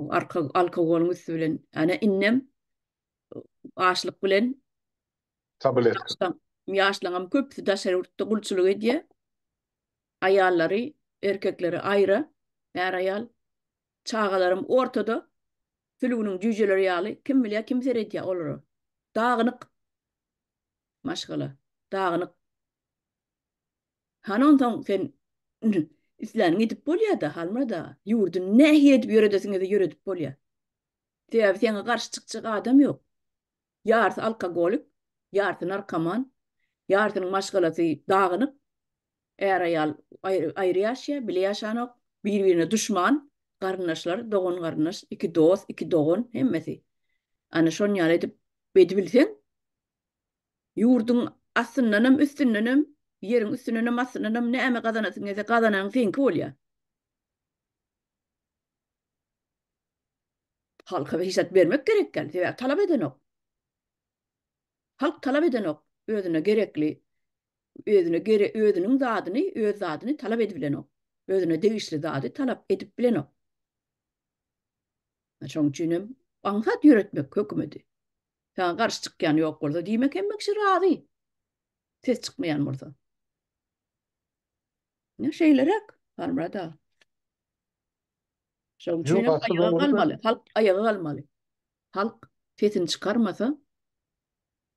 arka alkogolyň üsti bilen. Ana indem açlyk bilen tabletka. Ýaşlaryň köpüsi daşary ýurtda gulçulyk edýär. Aýallary, erkekleri aýra, är-aýal. Çagalaram ortada, sülgüniň jüýjeleri ýaly, kim bilýär, kim seredýär olara. Dagynyk maşgala, dagynyk. Hany onsoň sen isläniňi edip bolýar-da, Halmyrat aga. Ýurdy nähili edip ýöredesiň gelse ýöredip bolýar. Sebäbi saňa garşy çykjak adam ýok. Ýarysy alkogolik, ýarysy narkoman, ýarsynyň maşgalasy dagynyk, är-aýal aýry ýaşaýar, bile ýaşanok, bir-birine duşman, garyndaşlar, dogan-garyndaş, iki dost, iki dogan, hemmesi. Ana şon ýaly edip edibilseň, ýurduň astyndanam, üstündenem, ýeriň üstündenem, astyndanam näme gazanasyň gelse gazananyň seňki bolýar. Halka hiç zat bermek gerek däl, sebäbi talap edenok. Halk talap edenok, özüne gerekli, özüne gere özüniň zadyny, öz zadyny talap edip bilenok. Özüne degişli zady talap edip bilenok. Şonuň üçin hem aňsat ýöretmek hökümeti. Saňa garşy çykýan ýok bolsa, diýmek hemme kişi razy. Ses çykmaýan bolsa. Ne şeýleräk, Halmyrat aga. Şonuň üçin hem aýaga galmaly. Halk aýaga galmaly. Halk sesini çykarmasa,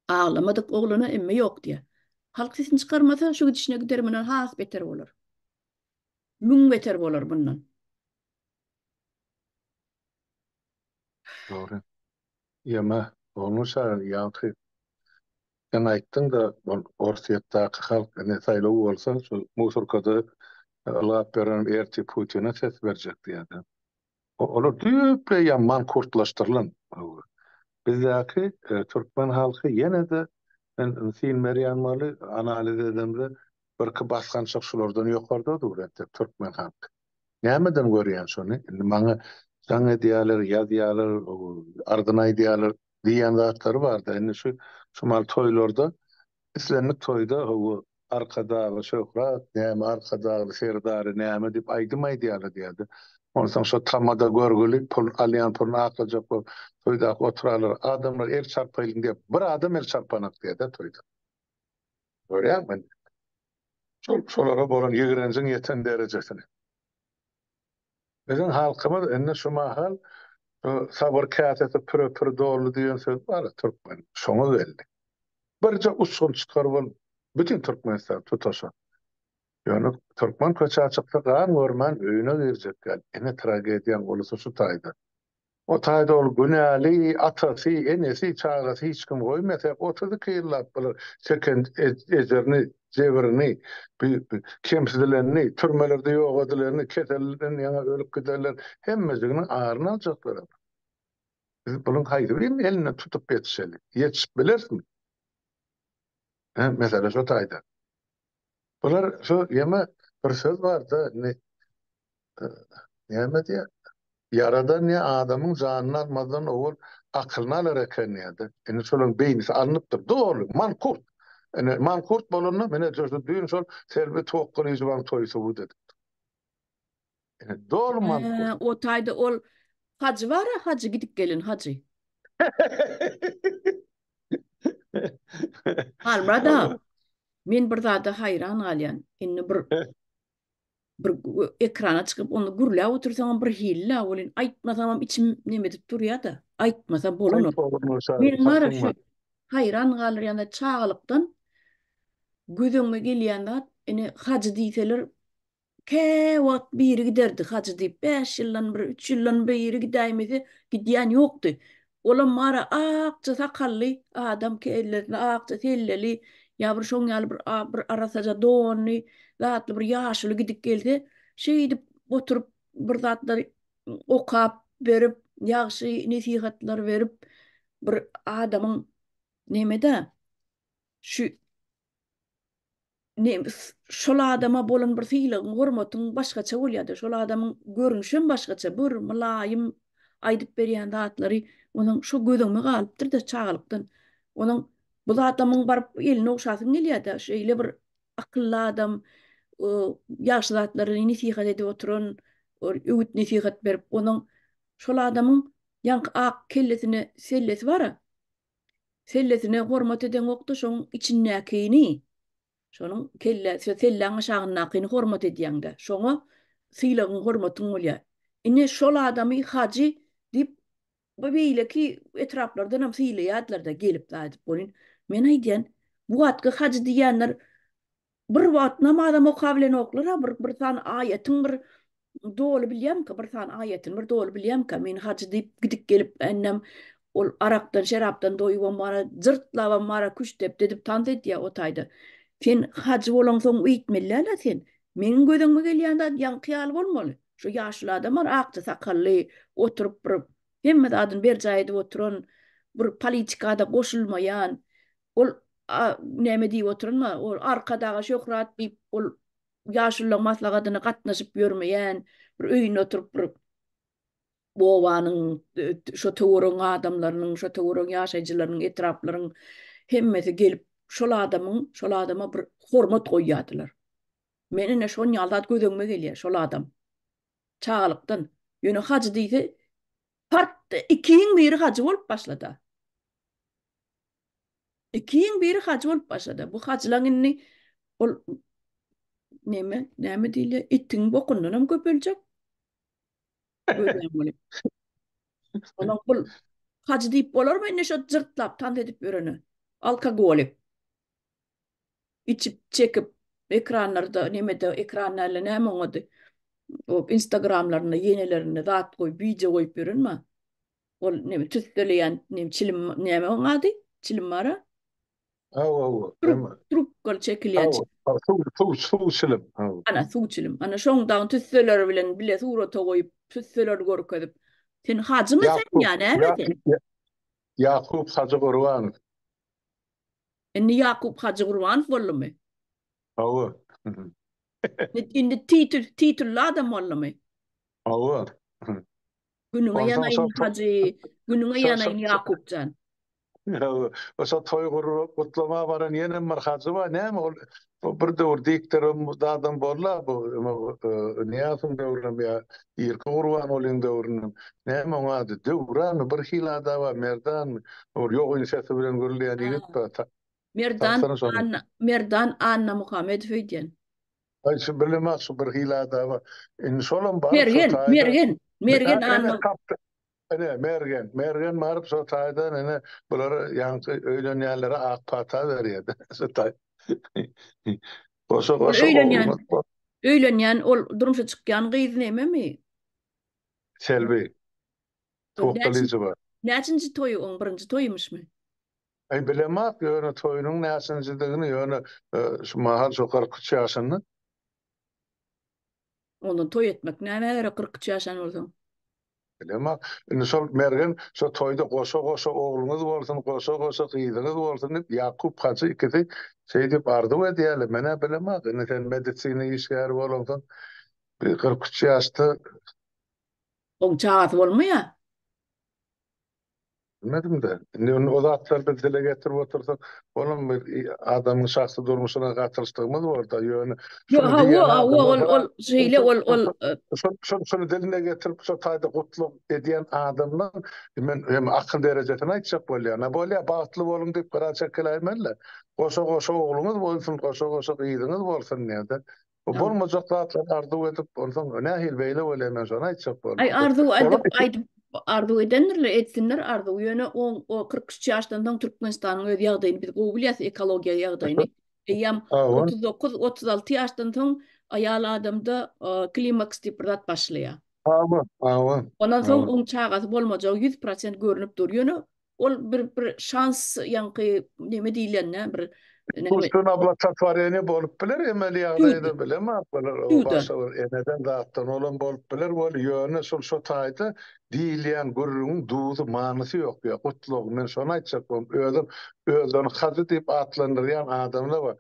aglamadyk oglana emme ýok diýýär. Halk sesini çykarmasa, şu gidişine gider mundan has beter bolar. Müň beter bolar bundan. Dogry. Ýeme, bolmuş ýaňky Sen aýtdyň-da, ol Orsýetdäki halk indi saýlaw bolsa, şol musorkada ylgap ýören ertir Putine ses berjek diýýärdi. Olar düýpli ýa mankurtlaşdyrylan. Bizdäki türkmen halky ýene-de men syn berýän maly analiz edemde birki basgançak şulardan ýokarda dur entek türkmen halky. Nämeden görýän şony? Indi maňa jaň edýärler, ýazýarlar, arzyny aýdýarlar. Diýýän zatlary barda. Indi şu şu mal toýlarda islendik toýda hawa Arkadagly şöhrat näme Arkadagly serdary näme diýip aýdym aýdýarlar diýýärdi. Onsoň şo tamada görgüli pul alýan puluny aklajak bolup toýdaky oturanlar adamlar el çarpaýlyň diýip bir adam el çarpanak diýýärdi toýda. Görýäňmi indi? Şol şolara bolan ýigrenjiň ýeten derejesini. Biziň halkymyz indi şu mahal şu sabyr käsesi püre-pür doldy diýen söz bar-a türkmen, şoňa geldi. Birje uçgun çykar bol bütin Türkmenistan tutaşar. Ýöne türkmen köçä çyksa gan görmän öýüne girjek däl. Ine tragediýaň ulusy şu taýda. O taýda ol günäli atasy, enesi, çagasy hiç kim goýmasa, 32 ýyllap bular çeken ejirini, jebrini, kemsidilenini, türmelerde ýok edilenini, keselden ýaňa ölüp gidenler hemmejiginiň aryny aljaklar. Biz bunuň haýsy biriniň elinden tutup ýetişeli? Ýetişip bilerismi? Hä, mesele şo taýda. Bular şu ýeme bir söz barda indi näme diýýär? Ýaradan diýýär, adamyň janyny almazdan owal akylyny alar eken diýýär-de. Indi şolaryň beýnisi alnypdyr. Doly mankurt. Indi mankurt bolanda mine şu düýn şol Selbi Tokgylyjowaň toýy subut edipdir. Indi doly mankurt. O taýda ol hajy bar-a, hajy gidip gelen hajy. Halmyrat aga, men bir zada haýran galýan. Indi bir bir ekrana çykyp ony gürläp otursaňam bir hili-la welin, aýtmasamam içim neme edip durýar-da. Aýtmasam bolanok. Meniň bar-a şu haýran galdyrýan zat çagalykdan göz öňüme gelýän zat, ine hajy diýseler Käwagt biri giderdi hajy diýip, bäş ýyldan bir, üç ýyldan biri gidäýmese, gidýän ýokdy. Olam bar-a akja sakally adam, kellesinde akja selleli, Ýa bir şoň ýaly bir bir arassaja donly, zatly bir ýaşuly gidip gelse, şeýdip oturyp bir zatlar okap berip, ýagşy nesihatlar berip bir adamyň nemede şu ne şol adama bolan bir sylagyň, hormatyň başgaça bolýar-da. Şol adamyň görnüşem başgaça, bir mylaýym aýdyp berýän zatlary onuň şo göz öňüme galypdyr-da çagalykdan. Onuň bu adamyň baryp elini ogşasyň gelýär-de, şeýle bir akylly adam, ýagşy zatlary nesihat edip oturan, öwüt-nesihat berip, onuň şol adamyň ýaňky ak kellesine sellesi bar-a, sellesine hormat edeňokda şoň içindäkini, şonuň kelle, selläň aşagyndakyny hormat edýäňdä, şoňa sylagyň, hormatyň bolýar. Ine şol adamy hajy diýip bu beýleki etraplardanam sylaýardylar-da gelip aýdyp welin, men aýdýan, bu wagtky hajy diýýänler Bir wagt namazam okabilenoklar-a bir bir sany aýatyň bir doly bilýämika bir sany aýatyny bir doly bilýämika men hajy diýip gidip gelip ennem ol arakdan şerapdan doýubam bara jyrtlabam bara küştdepdi edip tans edýä o taýda sen hajy bolaňsoň öýtmeli däl-ä sen meniň göz öňüme gelýän zat ýaňky ýaly bolmaly şu ýaşuly adam bar akja sakally oturyp bir hemme zadyny berjaý edip oturan bir politikada goşulmaýan Ol näme diýip oturanma, ol Arkadaga şöhrat diýip, ol ýaşulularyň maslahatyna gatnaşyp ýörmeýän, bir öýünde oturyp bir obanyň, şo töweregiň adamlarynyň, şo töweregiň ýaşaýjylarynyň, etraplaryň hemmesi gelip şol adamyň, şol adama bir hormat goýýardylar. Men ine şon ýaly zat göz öňüme gelýär, şol adam. Çagalykdan. Ýöne hajy diýse, part ikiň biri hajy bolup başlada. Ikiň biri hajy bolup başlady. Bu hajylaň indi ol neme, näme diýilýär? Itiň bokundan hem köpeljek. Görýän bolup. Onuň bul hajy diýip bolarmy indi şo jyrtlap tans edip ýörene? Alkogolik. Içip, çekip, ekranlarda, nemede, ekran däl-de näme oň ady? O Instagramlarynda, ýenelerinde zat goýup, wideo goýup ýörenmi? Ol neme tüsseleýän neme çilim näme oň ady? Çilim bar-a? Hawa, hawa. Trubkaly çekilýän çilim. Suw, suw, suw çilim. Hawa. Ana, suw çilim. Ana, şoň dagyň tüsseleri bilen bile surata goýup, tüsseleri görkezip. Sen hajymy sen ýa näme sen? Ýakup Hajygurbanow. Indi Ýakup Hajygurbanow boldumy? Hawa. Indi titul, titully adam boldumy? Hawa. Günüňe ýanaýyn hajy, günüňe ýanaýyn Ýakupjan. Şo toý gurup gutlama baran ýenem bir hajy bar, näme ol bir döwür diktoram zadam boldy bu Nyýazowyň döwründem ýa irki Gurbangulyň döwründem. Näme oň ady, Döwranmy bir hili ada bar, Merdanmy, bir ýogyn sesi bilen gürleýän ýigit bar. Merdan Anna, Merdan Annamuhamedow öýdýän. Aý şu bilemok şu bir hili adama. Indi şolam baryp şo Mergen, taýda Mergen, Mergen Anna. Ine, Mergen, Mergen baryp şo taýdan ine bulara ýaňky öýlenýänlere ak pata berýär şo taý. Goşa goşa öýlenýän, öýlenýän ol durmuşa çykýan gyz nememi? Selbi. Toktalyjowa. Näçinji toýy oň birinji toýumyşmy? Aý bilemok ýöne toýunyň näçinjidigini ýöne şu mahal şo 43 ýaşynda. Ondan toý etmek nämä gerek 43 ýaşan bolsaň. Bilemok. Indi şol Mergen şo toýda goşa-goşa ogluňyz bolsun, goşa-goşa gyzyňyz bolsun diýip Ýakup hajy ikisi şeý diýip arzuw edýärler. Men-ä bilemok. Indi sen medisina işgäri bolansoň bir 43 ýaşda Oň çagasy bolmaýar. Bilmedim-de. Indi indi o zatlary biz dile getirip otursak, olam bir adamyň şahsy durmuşyna gatylyşdygymyz bor-da, ýöne Ýok, şuny hawa, diýen hawa, adamlar ol, ol şeýle, ol, ol, Şol, şol, şuny diline getirip, şo taýda gutlag edýän adamlaň men hem akyl derejesini aýtjak bolýan. A bolýa, bagtly boluň diýip gyra çekiläýmeli-le. Goşa-goşa ogluňyz bolsun, goşa-goşa gyzyňyz bolsun diýende. Bu bolmajak zatlary arzuw edip, onsoň nähili beýle bolýar, men şony aýtjak boldum. Aý, arzuw edip, aýdyp, arzuw edendirler, etsinler arzuw. Ýöne o, o 43 ýaşdan soň Türkmenistanyň öz ýagdaýyny biz gowy bilýäs, ekologiýa ýagdaýyny. Eýýäm 39, 36 ýaşdan soň aýal adamda klimaks diýip bir zat başlaýar. Hawa, hawa. Ondan soň oň çagasy bolmajagy 100% görnüp dur. Ýöne ol bir bir şans ýaňky neme diýilende bir. Iskusstweno oplodotworeniýe bolup biler, emeli ýagdaýda bilemok, bular başga bir eneden zatdan olam bolup biler weli, ýöne şol şo taýda diýilýän gürrüňiň duzy manysy ýok ýa gutlagy, men şony aýtjak boldum, özem özlerini hajy diýip atlandyrýan adamlar bar.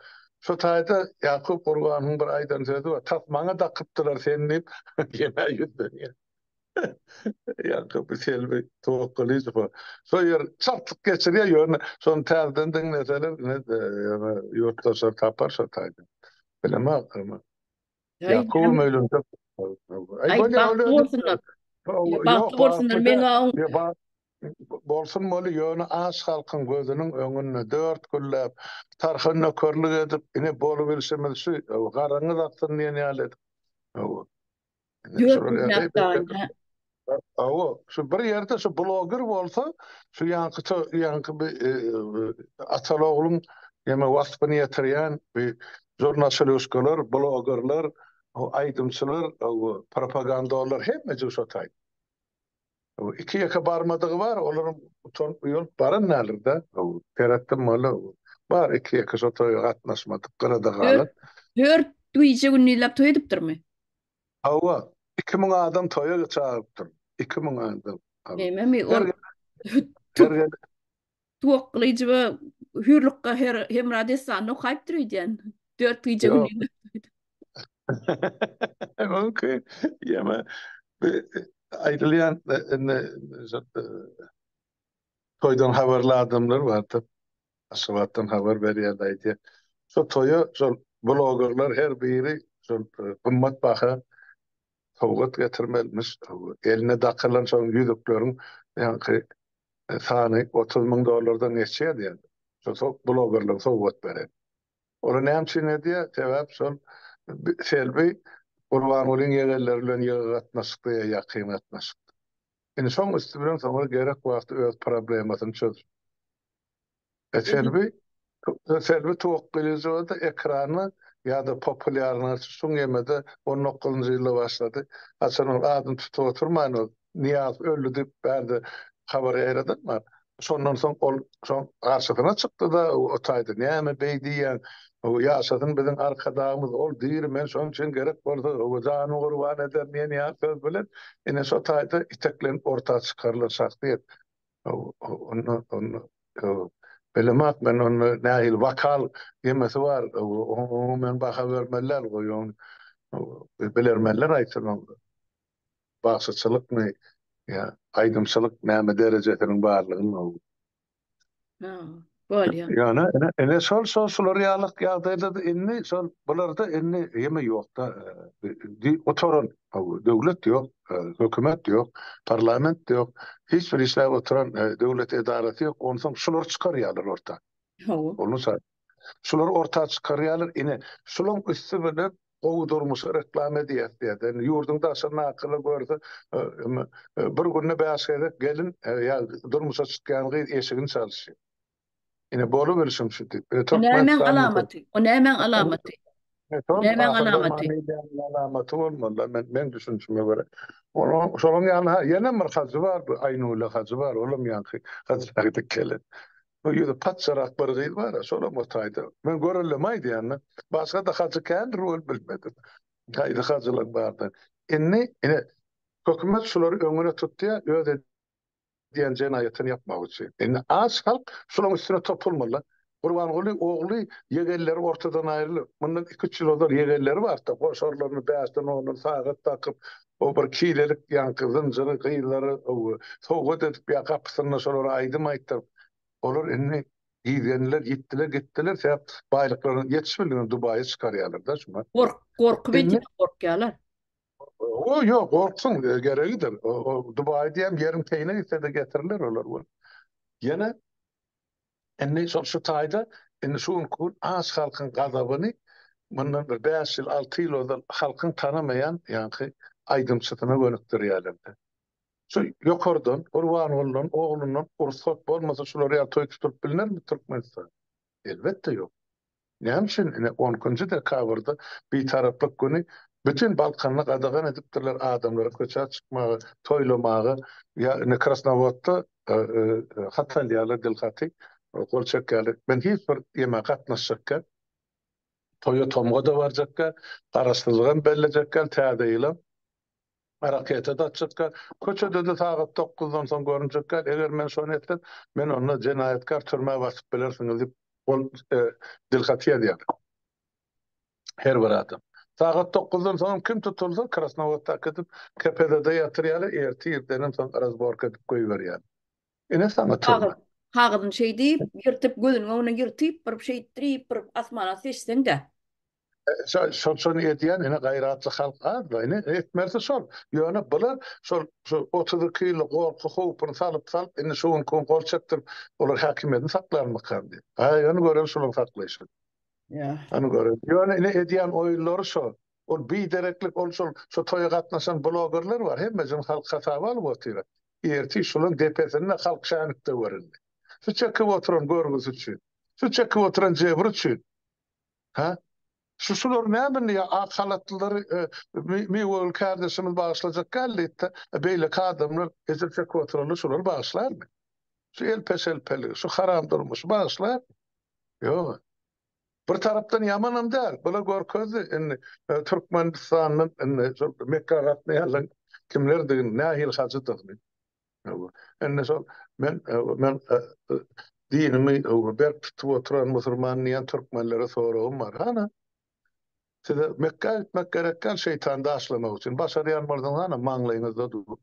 Şo taýda Ýakup Gurbanowyň bir aýdan sözi bar, tas maňa dakypdylar seni diýip ýene ýüzlenýär. Ýaňky bu Selbi Towakgylyjowa şo ýer çaltlyk geçirýär, ýöne şony täzeden diňleseler, ine, ýöne ýurtdaşlar tapar şo taýda. Bilemok, ýöne. Ýakubam öýlenjek. Aý, bagtly bolsunlar. Bagtly bolsunlar, meň oň Bolsun weli, ýöne aç halkyň gözüniň öňünde dört gülläp, tarha nökerlik edip, ine bolubilşimiz şu, garaňyz aksyn diýen ýaly edip. Hawa, şu bir ýerde şu bloger bolsa, şu ýaňky ýaňky bir ataly-ogluň ýeme waspyny ýetirýän bir žurnaçylýuşkalar, blogerler, aýdymçylar, propagandorlar hemmejik şo taýda. Iki-ýeke barmadygy bar, olaram utanyp uýalyp baran däldir-de. Seretdim walla, bar iki-ýeke şo toýa gatnaşmadyk, gyrada galan. Dört gije-gündizläp toý edipdirmi? Hawa, 2000 adam toýa çagyrypdyr. 2000 adam. Nememi ol Tuwak Gylyjowa Hüýrlukga Hemra dessanyny okaýypdyr öýdýän. Dört gije gündiz. Mümkin. Ýa aýdylýan indi toýdan habarly adamlar bardyr. Aşgabatdan habar berýär aýdýar. Şo toýa şol blogerler her biri şol gymmat baha sowgat getirmelimiş. Eline dakylan şol ýüzükleriň ýaňky sany 30 müň dollardan geçýär diýýär. Şo blogerler sowgat beren. Olar näme üçin edýär? Sebäp şol Selbi Gurbangulyň ýegenleri bilen ýygy gatnaşykda ýa ýakyn gatnaşykda. Indi şoň üsti bilen soňra gerek wagty öz problemasyny çözüp. E Selbi Selbi Tuwakgylyjowa-da ekranda ýa-da populýarnyýasy şuň ýemede on dokuzynjy ýylda başlady. Haçan ol adyny tutup oturmaýyn ol Nyýazow öldi diýip bärde habar ýaýradan bar. Şondan soň ol şoň garşysyna çykdy-da o taýda näme beý diýýäň ýaşasyn biziň Arkadagymyz ol diri men şoň üçin gerek bolsa janymy gurban ederin diýen ýaly söz bilen ine şo taýda iteklenip orta çykarylan şahsyýet. Onda onda bilemok men onda nähili wokal ýemesi bar oňa men baha bermeli däl goý ony bilermenler aýtsyn ony bagşyçylykmy ýa aýdymçylyk näme derejesiniň barlygyny Bolýar. Ýöne ine ine şol şol şular ýalyk ýagdaýlarda indi şol bularda indi ýeme ýokda gutaran döwlet ýok, hökümet ýok, parlament ýok, hiç bir işläp oturan döwlet edarasy ýok. Onsoň şular çykarýarlar orta. Hawa. Şular Şulary orta çykarýarlar. Ine şulaň üsti bilen gowy durmuşy reklama edýäs diýýär. Indi ýurduň daşyndakylar görse, bir günde bäş gezek gelin ýa durmuşa çykýan gyz eşigini çalyşýar. Ine bolubilşim şu diýip. O nämäň alamaty? O nämäň alamaty? Nämäň alamaty? Alamaty bolmaly men meň düşünişime görä. Onuň şonuň ýaly ha ýene bir hajy bar, bu Aýnule hajy bar, olam ýaňky hajylar gidip gelen. Bu ýüzi patjarak bir gyz bar-a, şolam o taýda. Men görelleme aýdýan-da. Başga-da hajy kändir ol bilmedim. Haýsy hajylaň bardygyny. Indi, ine, hökümet şulary öňüne tutýar, öz edýän jenaýatyny ýapmak üçin. Indi aç halk şulaň üstüne topulmaly. Gurbanguly ogly ýegenleri ortadan aýrylyp, mundan iki-üç ýyl ozal ýegenleri bardy-da, goşarlaryny bäşden-ondan sagat dakyp, o bir kilelik ýaňky zynjyry gyzlara sowgat edip ýa gapysynda şolara aýdym aýtdyryp, olar indi gizgendiler, ýitdiler, gitdiler, sebäp baýlyklaryny ýetişmedigini Dubaýa çykarýarlar-da şuňa. Gork, gorkup edýär, gorkýarlar. O ýok, gorksun, geregidir. O Dubaý diýen ýeriň teýine gitse-de getiriler olar. Ýene Indi şol şu taýda indi şu günki gün aç halkyň gazabyny mundan bir bäş ýyl, alty ýyl ozal halkyň tanamaýan ýaňky aýdymçysyna gönükdirýärlerdi. Şu ýokardan, Gurbangulydan, oglundan rugsat bolmasa şular ýaly toý tutulyp bilnermi Türkmenistanda? Elbetde ýok. Näme üçin ine on ikinji dekabrda Bitaraplyk güni bütin Balkanda gadagan edipdirler adamlara köçä çykmaga, toýlamaga ýa ine Krasnowodda hat alýarlar dil haty. Gol çekýärler. Men hiç bir ýeme gatnaşjak däl. Toýa tomga-da barjak däl. Garaşsyzlygam bellejek däl, täze ýylam. Raketa-da atjak däl. Köçede-de sagat dokuzdan soň görünjek däl. Eger men şony etsem, men onda jenaýatkär türmä basyp bilersiňiz diýip, gol dilhaty ýazýar. Her bir adam. Sagat dokuzdan soňam kim tutulsa, Krasnowodda äkidip, KPZ-de ýatyrýarlar, ertir irdenem soň razborka edip goýberýärler. Ine saňa türme. Kagyzyny şeý diýip, ýyrtyp, gözüniň öňünde ýyrtyp, bir şeýtdirip, bir asmana seçseň-de. Şol şony edýän ine gaýratly halk az-da, ine etmelisi şol. Ýöne bular şol şu 32 ýyllyk gorky howpuny salyp salyp indi şu günki gün gol çekdirip olar häkimiýetini saklarmykan diýip. Aý ony göreli şolaryň saklaýşyny. Ony göreli. Ýöne ine edýän oýunlary şo. Ol bidereklik ol şol şo toýa gatnaşan blogerler bar hemmejigini halk hasaba alyp otyr. Ertir şolaryň depesinde halk şänikde göründi. Şu çekip oturan görgüsi üçin. Şu çekip oturan jebri üçin. Hä? Şu şular näme indi ýa ak halatlylary Miwegül kärdeşimiz bagyşlajak däl diýipdi. Beýleki adamlar ejir çekip oturanlar şulary bagyşlarmy? Şu elpe-şelpeligi, şu haram durmuşy bagyşlarmy? Ýok. Bir tarapdan ýamanam däl. Bular görkezdi indi Türkmenistandan indi şol Mekgä gatnaýanlaryň kimlerdigini, nähili hajydygyny. Indi şol men men dinimi berk tutup oturan musulman diýen türkmenlere soragym bar. Hana size Mekgä gitmek gerek däl şeýtany daşlamak üçin. Başarýan bolsaňyz hana maňlaýyňyzda dur.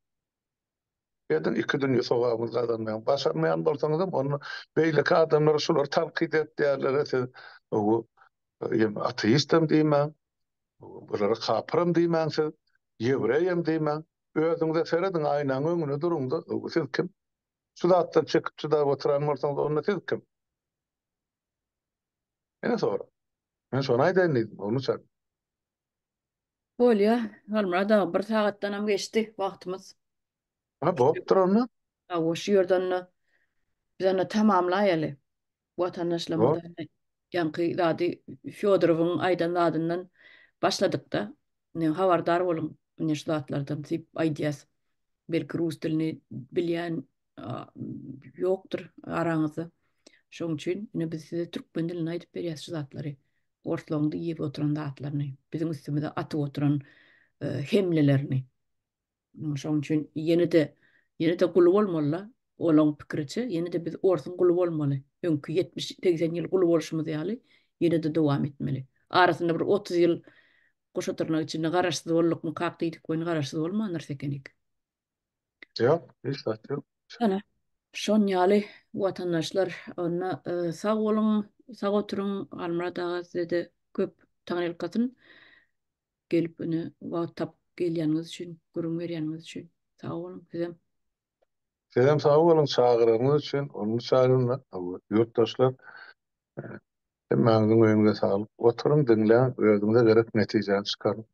Ediň iki dünýe sogabyňyzy gazanmaň. Başarmaýan bolsaňyzam onda beýleki adamlara şulary tankyt etýärlere siz ateistem diýmäň, bulara kapyram diýmäň siz, ýewreýem diýmäň. Özüňize serediň, aýnaň öňünde duruňda, siz kim? Şu zatdan çekip çydap oturan bolsaňyz, onda siz kim? Ine sorag. Men şony aýdaýyn diýdim, Ogulçak. Bolýa, Halmyrat aga, bir sagatdanam geçdi wagtymyz. Ha, bolupdyr onda. Hawa, şu ýerde onda biz onda tamamlaýaly. Watandaşlarymyz ýaňky zady Fýodorowyň aýdan zadyndan başladykda, ine habardar boluň ine şu zatlardan diýip aýdýas. Belki rus dilini bilýän ýokdur araňyzda. Şonuň üçin ine biz size türkmen dilinde aýdyp berýäs şu zatlary. Orslaryň diýip oturan zatlaryny, biziň üstümize atyp oturan hemlelerini. Şonuň üçin ýene-de ýene-de guly bolmaly-da. Olaň pikiriçe, ýene-de biz orsuň guly bolmaly. Öňki 70-80 ýyl guly bolşumyz ýaly, ýene-de dowam etmeli. Arasynda bir 30 ýyl goşa dyrnak içinde garaşsyz boldukmykak diýdik welin garaşsyz bolmandyrys ekenik. Ýok, hiç zat ýok. Ana, şon ýaly watandaşlar, onda sag boluň, sag oturyň, Halmyrat aga size-de köp taňryýalkasyn. Gelip ine wagt tapyp gelýäniňiz üçin, gürrüň berýäniňiz üçin sag boluň sizem. Sizem sag boluň çagyranyňyz üçin, onuň çagyranda ýurtdaşlar hemmäňiziň öýüňize saglyk. Oturyň diňläň, özüňize gerek netijäni çykaryň.